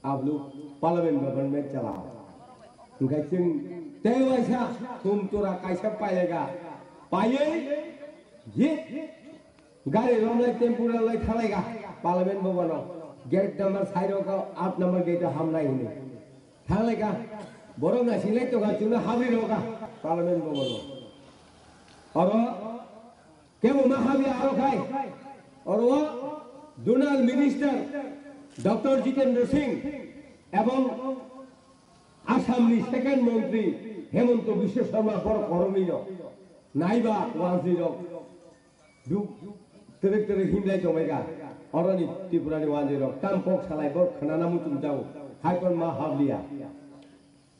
आप लोग पार्लियामेंट भवन में चला आओ।" Hwnkhe chwng tei waisa thum tura kaisa pailaikha, paiwi je Gari romlai temporary lai thalaiga Parliament Bhavan o. Gate number side o ka, aat number gate o hamnai hini. Thalaiga. Borok na silai toka chuna habri roka Parliament Bhavan o. Oro kemo ma habri aro khai. Oro Donal Minister Doctor Jitendra Singh ebong Assam ni second montri Hemanta Biswa Sarma borok koroknwi no. Naiba wanjwi rok. Duk, twrwk twrwk himlai tongbaikha. Oroni Tripurani wanjwi rok tam kok salai, borok khwnana muchung jago. Haikon ma habliya.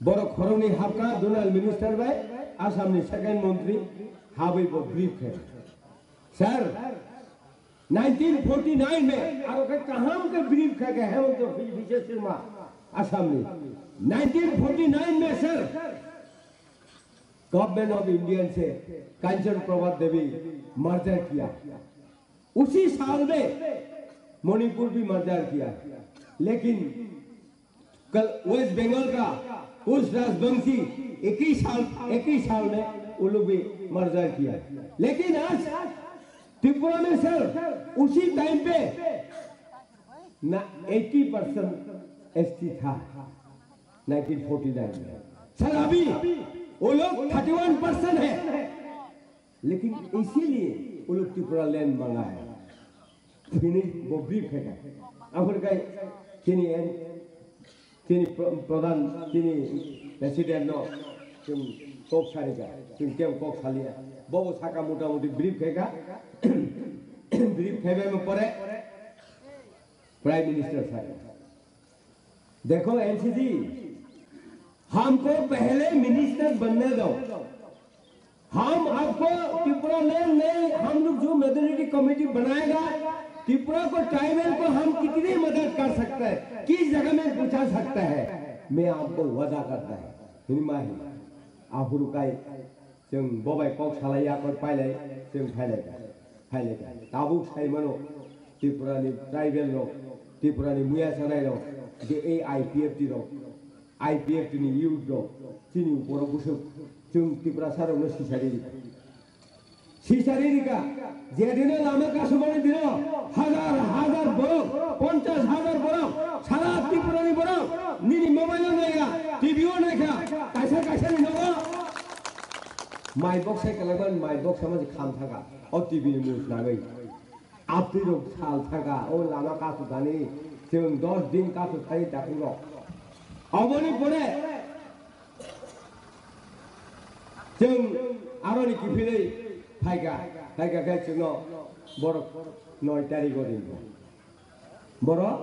Borok khoroknwi habkha Donal Minister bai Assamni second montri habwi bo brief khe. Sir, nineteen forty nine में, aro khe kaham khe brief khe khe Hemanta Biswa Sarma Assamni. Nineteen forty nine में sir, government of Indian से कंचन प्रभा देवी मर्जर किया। उसी साल में मणिपुर भी मर्जर किया, लेकिन कल वेस्ट बंगाल का कुछ राजवंशी इक्कीस साल, इक्कीस साल में वो लोग भी मर्जर किया। लेकिन आज त्रिपुरा में सर उसी टाइम पे ना एटी परसेंट एसटी था नाइनटीन फोर्टी नाइन में। सर अभी वो लोग थर्टी वन परसेंट है, लेकिन इसीलिए वो लोग त्रिपुरा लैंड मांगा है। Finish, bo brief khai kha. Aphuru khai chini en, chini pro-, pradhan, chini president no chwng kok sari kha, chwng kem kok saliya. Bo bo saka mota moti brief khai kha. Brief khai bai pore Prime Minister saka. देखो एनसीजी, हमको पहले मिनिस्टर बनने दो। हम आपको त्रिपुरा लैंड नहीं, हम लोग जो मेजोरिटी कमेटी बनाएगा, त्रिपुरा को, ट्राइबल को हम कितनी मदद कर सकते हैं, किस जगह में पहुंचा सकते हैं, मैं आपको वादा करता है। Hinmai, aphuru khai chwng bobai kok salai ya kok pailai chwng phailai. Khailai kha. Tabuk sai mano, Tripura ni tribal rok, Tripura ni muya sanai rok, je ei I P F T rok, I P F T ni youth rok, chini borok bwswk, chwng Tiprasa rok no sisari rikha. Sisari rikha, je dino lama kasumani dino, hazar hazar borok, ponchash hazar borok, sara Tripura ni borok, nini mobile o naiya, T V o naikha, kaisa kaisa ni nogo. Mai box sai kalaiman, mai box sama je kham thaka, o T V ni news nagwi. Abtwi rok sal thaka, o lama kasu thani, chwng dos din kasu thani takhuk rok. Oboni pore chwng aroni kiphilwi phaikha, phaikha khe chwngno borok noi tarikh o ringo. Borok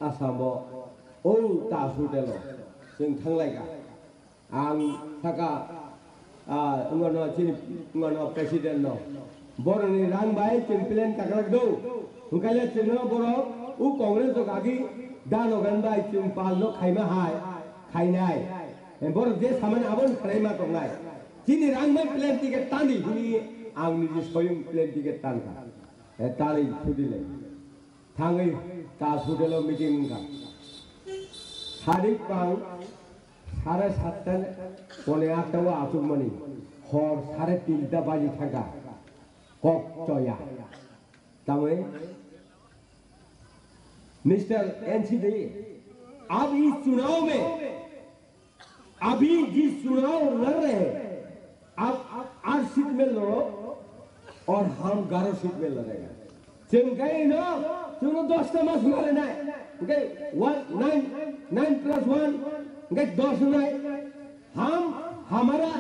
Assam o, o Taj Hotel o chwng thanglaikha. Ang saka, ah, wngano chini, wngano president no. Boroni rang bai chwng plan kaklak do. Hwnkhaile chwngno borok u Congress rok agi dano gan bai chwng pal no khaima hai, khainai. Borok je samani aboni khlai ma tongnai. Chini rang bai plan ticket tandi hini ang niji soyung plan ticket tankha. Eh, tali sudi le. Thangwi Taj Hotel o meeting wngkha. Sadik pang sare satta pone atta o achukmani hor sare tinta baji thangkha. Kok choya. Tamwi Mister N C D, ab is chunav mein अभी जिस चुनाव लड़ रहे हैं, आप आठ सीट में लड़ो और हम ग्यारह सीट में लड़ेगा। Chwng khe ino, chwngno dosta mas wngkha le nai. Hwnkhe one, nine, nine plus one, hwnkhe dos wngnai. हम, हमारा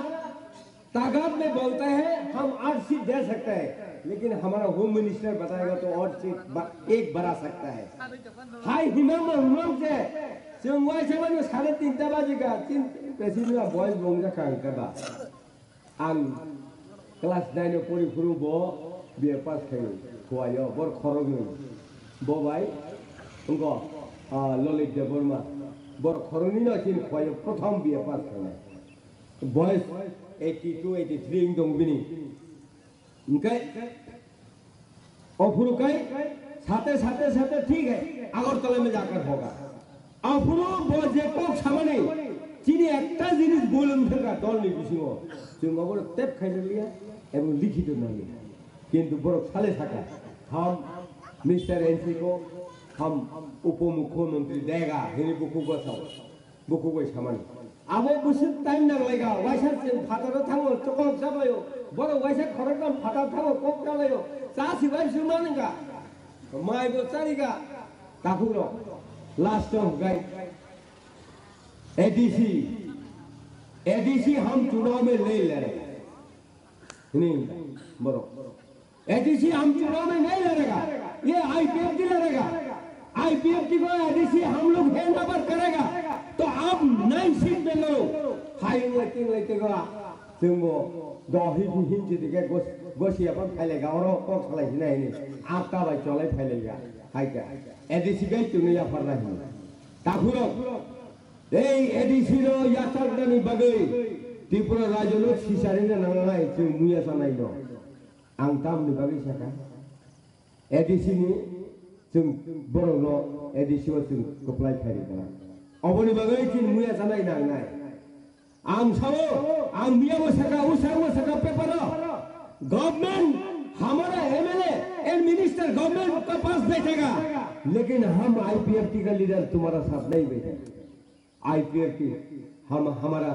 ताकत में बोलते हैं, हम आठ सीट दे सकते हैं, लेकिन हमारा होम मिनिस्टर बताएगा तो और सीट ब-, एक बढ़ा सकता है। Hai himang ma himang se, chwng waisa mano sare tinta baji ka, tin, president la boys bong ja kang ka ba. Ang class nine o pori phuru bo B A pass khai, Khowai o, bor khorok ni. Bo bai, wngko, ah, Lalit Debbarma, bor khorok ni no chini Khowai o prothom B A pass khainai. Boys eighty two, eighty three wng tong bini. Hwnkhe, ophuru kai, sate, sate, sate, thik hai, Agartala mein jakar hoga. Ophuru bo je kok samani, chini ekta jinis bul wng thangkha dol ni bisingo. Chwng obono tep khaina liya, ebong likhito nai liya. Kintu borok sale saka, ham Mister N C ko, ham Upomukhyamantri dega, hini buku gosao. Bukhuk bai samani. Abo bwswk time nanglaikha, waisa chwng phataro thango, chokol chabaio, borok waisa khoroknam phatar thango, kok chalaio, cha sibai swngma nangkha, mai bo charikha, takhukrok, last o hwnkhe A D C, A D C हम चुनाव में नहीं लड़े, hini borok. A D C हम चुनाव में नहीं लड़ेगा, ये I P F T लड़ेगा। I P F T को A D C हम लोग हैंडओवर करेगा, तो आप नाइन सीट में लड़ो। Hai wng lai ting lai tego, chwngbo dohi hin chidi ke gos-, gosi apan phai lai ga, oro kok salai hinai hini, atta bai cholai phai lai ga, hai ka. A D C gai chwngno yaphar na hini. Takhurok, ei A D C no yachaknani bagwi Tripura rajyo no sisarina nangnai chwng muya sanai no. Ang tamni bagwi sakha, A D C ni chwng borokno A D C o chwng kwplai khairikha. Oboni bagwi chini muya chanai nangnai. Ang sao, ang miyabo sakha, usangbo sakha paper o, government hamara M L A and minister government ka pass baithakha, lekin hum I P F T ka leader tumhara saath nahi baithakha. I P F T, हम, हमारा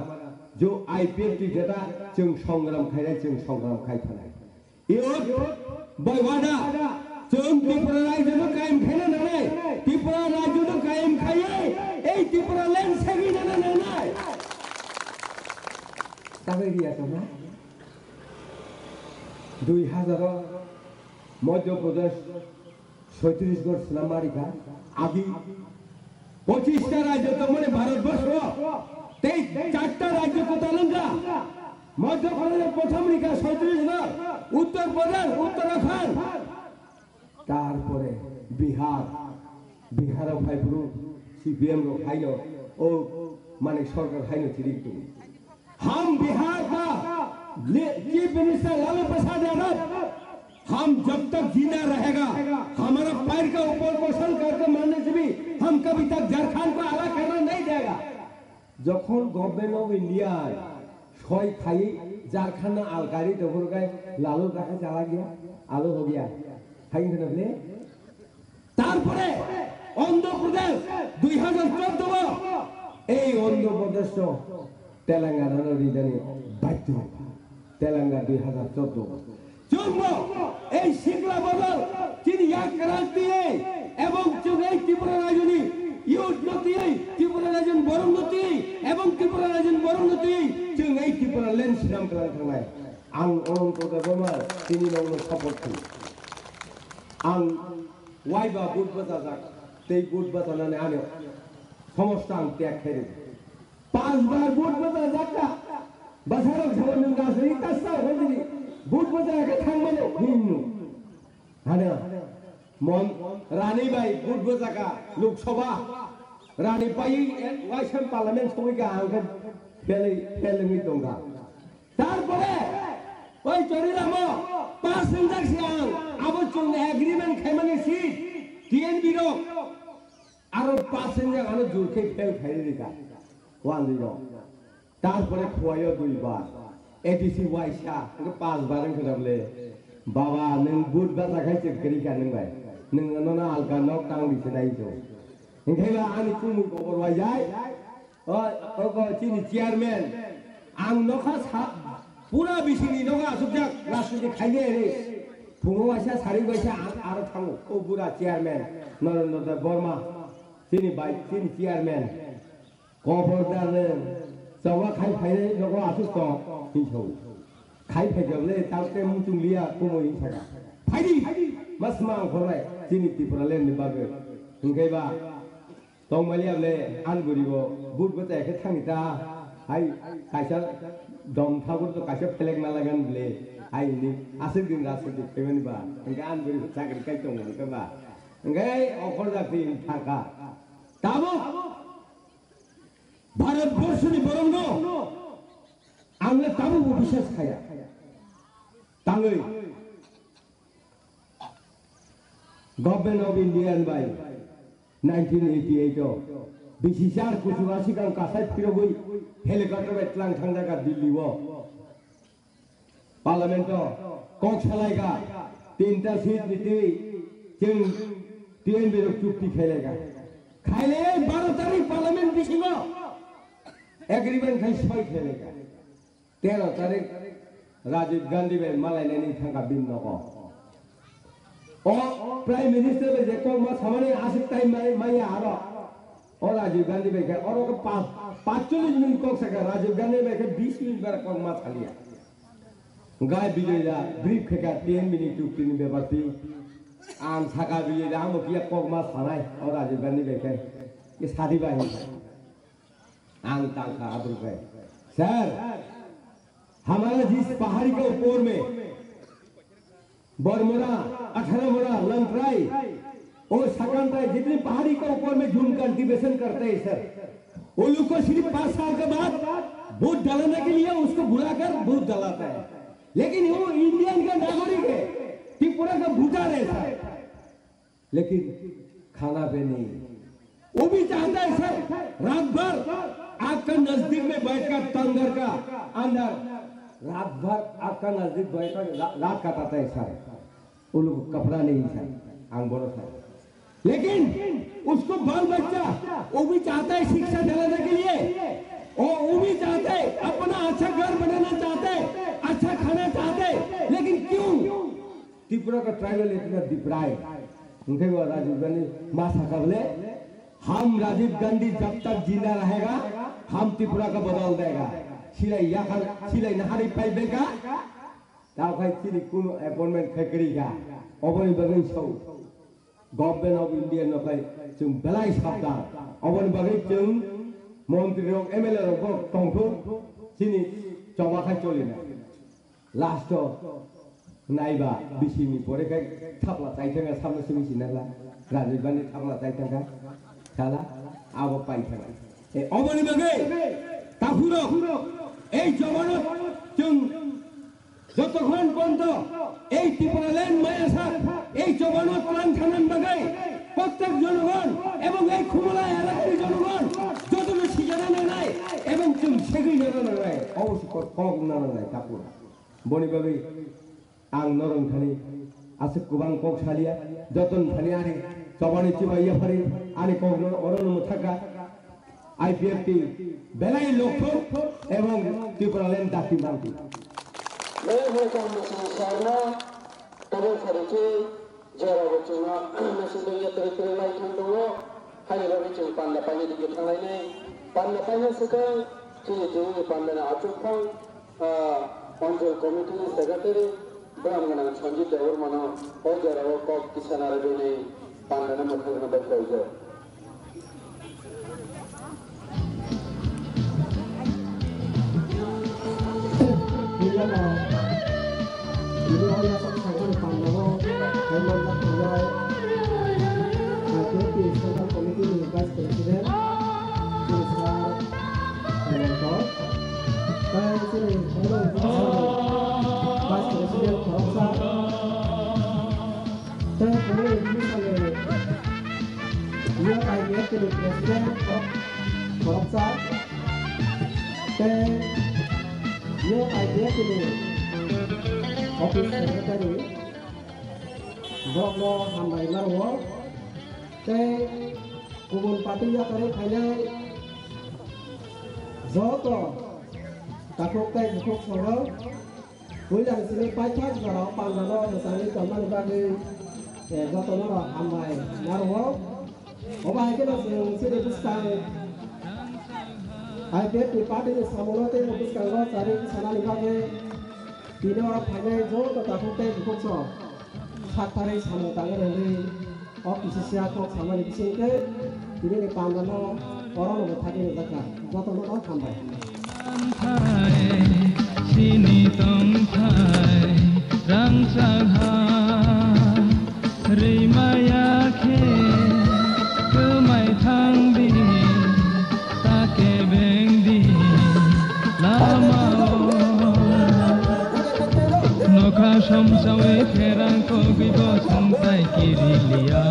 जो I P F T jeta chwng songram khainai, chwng songram khai thanai. Iyot bai wada chwng Tripura rajyo no kayam khaina nanai, Tripura rajyo no kayam khaiwi ei Tripura land segwi nana nanai. Tabai riya tongma. Dui hazar o Madhya Pradesh Chhattisgarh swnam ma rikha, agi pochista rajyo tongmani Bharatborsho, tei charta rajyo kwtal wngkha. Madhya Pradesh prothom rikha, Chhattisgarh, Uttar Pradesh, Uttarakhand, tarpore Bihar, Bihar o phai phuru C P M rok haino, o Manik Sarkar haino chiri tongo. हम बिहार का ले-, chief minister Lalu प्रसाद यादव हम जब तक जिंदा रहेगा, हमारा पैर का ऊपर को सल करके मरने से भी हम कभी तक झारखंड को अलग करने नहीं देगा। যখন গভর্নমেন্ট অফ ইন্ডিয়া সয় খাই ঝাড়খণ্ড আলকারি তখন গায় লালু কাকা চালা গিয়া আলো হো গিয়া। হাই হনা বলে তারপরে অন্ধ্রপ্রদেশ দুই হাজার চোদ্দ, এই অন্ধ্রপ্রদেশ তো তেলেঙ্গানা রিজনে বাধ্য তেলেঙ্গানা দুই হাজার চোদ্দ। চুম্ব এই শিক্ষা বদল তিনি এক রাজনীতি এবং চুগৈ ত্রিপুরা রাজনী ইউথ নতি ত্রিপুরা রাজন বরং নতি এবং ত্রিপুরা রাজন বরং নতি চুগৈ ত্রিপুরা লেন্স নাম করা থাকায় আং অনন্ত দেবমা তিনি নগ্ন সাপোর্ট করি। আং ওয়াইবা বুট বাজাজাক, তেই বুট বাজানানে আনে সমস্ত আং ত্যাগ খেয়ে পাঁচবার বুট বাজাজাকা বাসারক সামনে গাছে ইতাসা হইনি বুট বাজাজাকা থাকমানো হিন্নু। হানা মন রানী ভাই বুট বাজাকা লোকসভা রানী পাই ওয়াইসাম পার্লামেন্ট সবাইকে আংকে ফেলে ফেলে মি দঙ্গা। তারপরে ওই চরিলামো পাঁচ হাজার সিয়াং আবো চুন এগ্রিমেন্ট খাইমানি সিট টিএনবি রো আরো পাঁচ হাজার আরো জোর খেয়ে ফেল খাই দিকা ওয়ান দিন। তারপরে খোয়াইও দুইবার এডিসি ওয়াইসা ওকে পাঁচবার আমি খেলাবলে বাবা নং বুট বাতা খাইছে গরিকা নং ভাই নং ননা আলকা নক টাং দিছে নাই তো। Hingkhe ba ani chumui kobor bai jai. O, o, o, chini chairman. Ang nokha sa, pura bisingni nokha asukjak rajniti khainai re. Phungo waisa, sari waisa ang aro thango. O bura chairman, Narendra Deb Borma. Chini bai, chini chairman. Kobor darle, chawa khai khai nokha asuk tong, hinsau. Khai phai jable, talte muchung liya, kumo hinsaka. Phaidi, mas ma ang khornai, chini Tripura land ni bagwi. Hingkhe ba, Tongmani able an buribo but bwtai khe thangni ta hai kaisa dom thakur to kaisa phelek na lagan ble hai ni aswk din ras di phaimani ba hingke an buribo chakri kai tongo hingke ba hingke okhor jati thangka tabuk Bharat borshoni borokno ang le tabuk bo biswas khaya tangwi. Government of India ni bai nineteen eighty eight o bisi char kuchuk asikang kasai phirogwi helicopter bai tlang thangjakha Delhi o. Parliament o kok salaikha tinta seat ni twi chwng T N B rok chukti khailaikha. Khailai baro tarik parliament bisingo agreement khai soi khailaikha. Tero tarik Rajiv Gandhi bai malainani thangkha bini nogo. O Prime Minister bai je kokma samani aswk time mai maya aro. O Rajiv Gandhi bai khe oro khe pa-, paanchchollish minute kok sakha Rajiv Gandhi bai khe bish minute bara kokma saliya. Gai Bijoy da brief khe kha ten minute to tini bepar ti. Ang sakha Bijoy da amo kiya kokma sanai o Rajiv Gandhi bai khe. Ye sadi bai. Ang tangkha aboni bai. Sir, hamara jis pahari ka upor mein Barmura, Atharamura, Lantrai, और Sakantrai, जितने पहाड़ी के ऊपर में झूम कल्टीवेशन करते हैं सर, वो लोग को सिर्फ पाँच साल के बाद वोट डालने के लिए उसको बुलाकर वोट डालाता है। लेकिन वो इंडियन का नागरिक है, त्रिपुरा का वोटर है सर। लेकिन खाना पे नहीं। वो भी चाहता है सर, रात भर आग का नजदीक में बैठकर तंदर का अंदर रात भर आग का नजदीक बैठकर रा-, रात काटता है सर। वो लोग को कपड़ा नहीं सर, आंग बोलो सर। लेकिन उसको बाल बच्चा वो भी चाहता है शिक्षा दिलाने के लिए, और वो भी चाहता है अपना अच्छा घर बनाना चाहता है, अच्छा खाना चाहता है, लेकिन क्यों? त्रिपुरा का ट्राइबल इतना डिप्राइव। उनके बाद राजीव गांधी माँ साहब बोले, हम राजीव गांधी जब तक जिंदा रहेगा, हम त्रिपुरा का बदल देगा। सिलाई याखा, सिलाई नहारी पाई बेगा, ताऊ खाई चीनी कुनो अपॉइंटमेंट खकरी का, ओबनी बगई सौ। Government of India no khai chwng belai sabdan. Oboni bagwi chwng montri rok, M L A rok bo tongthok chini choba khai cholina. Last o naiba bisingni pore khai thapla chaithanga samno simi sinala. Rajiv Gandhi thapla chaithangkha. Sala abo paithanga. E oboni bagwi takhurok ei choba no chwng যতক্ষণ পর্যন্ত এই ত্রিপুরাল্যান্ড মায়াসাত এই চবানো ত্রাণ থানার বাগাই প্রত্যেক জনগণ এবং এই খুমলা এলাকার জনগণ যতটুকু সিজানা না নেয় এবং তুমি সেগুলি জানা না নেয়, অবশ্যই ক-, কম না নেয়, কাপড়। বনি বাবি, ang norong thani aswk kwbang kok salia, joton thani ani chobani chibai yaphari ani kokno orono mwthaka. I P F T belai lokthok ebong Tipraland daki manti. Belai lokthok mwsang sarno tabuk phari khe jora bo chwngno mwsang dongya twrwi twrwi lai thang tongo. Haini bagwi chwng panda paina dikhe thanglainai. Panda paina swkang chini tini pandani achukphang, ah, Anchal Committee ni Secretary Bwlam gwnang Sanjit Debbarmano o jorao kok kisa narwgwini pandano mwthangna bai koijak. Central Committee ni Vice President, Sir Hemanta. Tei chini Vice President khoroksa. Tei chini Youth I P F T ni President khoroksa. Tei Youth I P F T ni Office Secretary. Borokno hambai ma rwo. Tei kubun party yakarwi phainai joto takhuk tei bukhuk songno puila sini paithak jorao pandano mwchangwi tongmani bagwi, eh, jotono hambai ma rwo. Obo hai kheno chwng chini bwskang I P F T ni party ni samungno tei bwskango charwi sanani bagwi tini oro phainai joto takhuk tei bukhuk song. Sakthari samung tangwi rwdi, o kisisa kok samani bisingtwi tinini pandano orono bo thagwi rwjakha. Jotono no hambai. Sini tongthai rangchak ha, rwimaya khe kwmai thangdi. Ta kebengdi lamao. Nokha somsawi therang kogwi bo songtai kiriliya.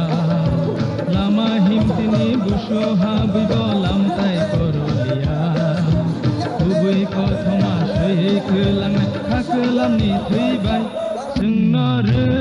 Lama himtini busu habwi bo lamtai koroliya. Kubui kothoma swi kwlangnai kha kwlamni thwi bai. Chwngno rw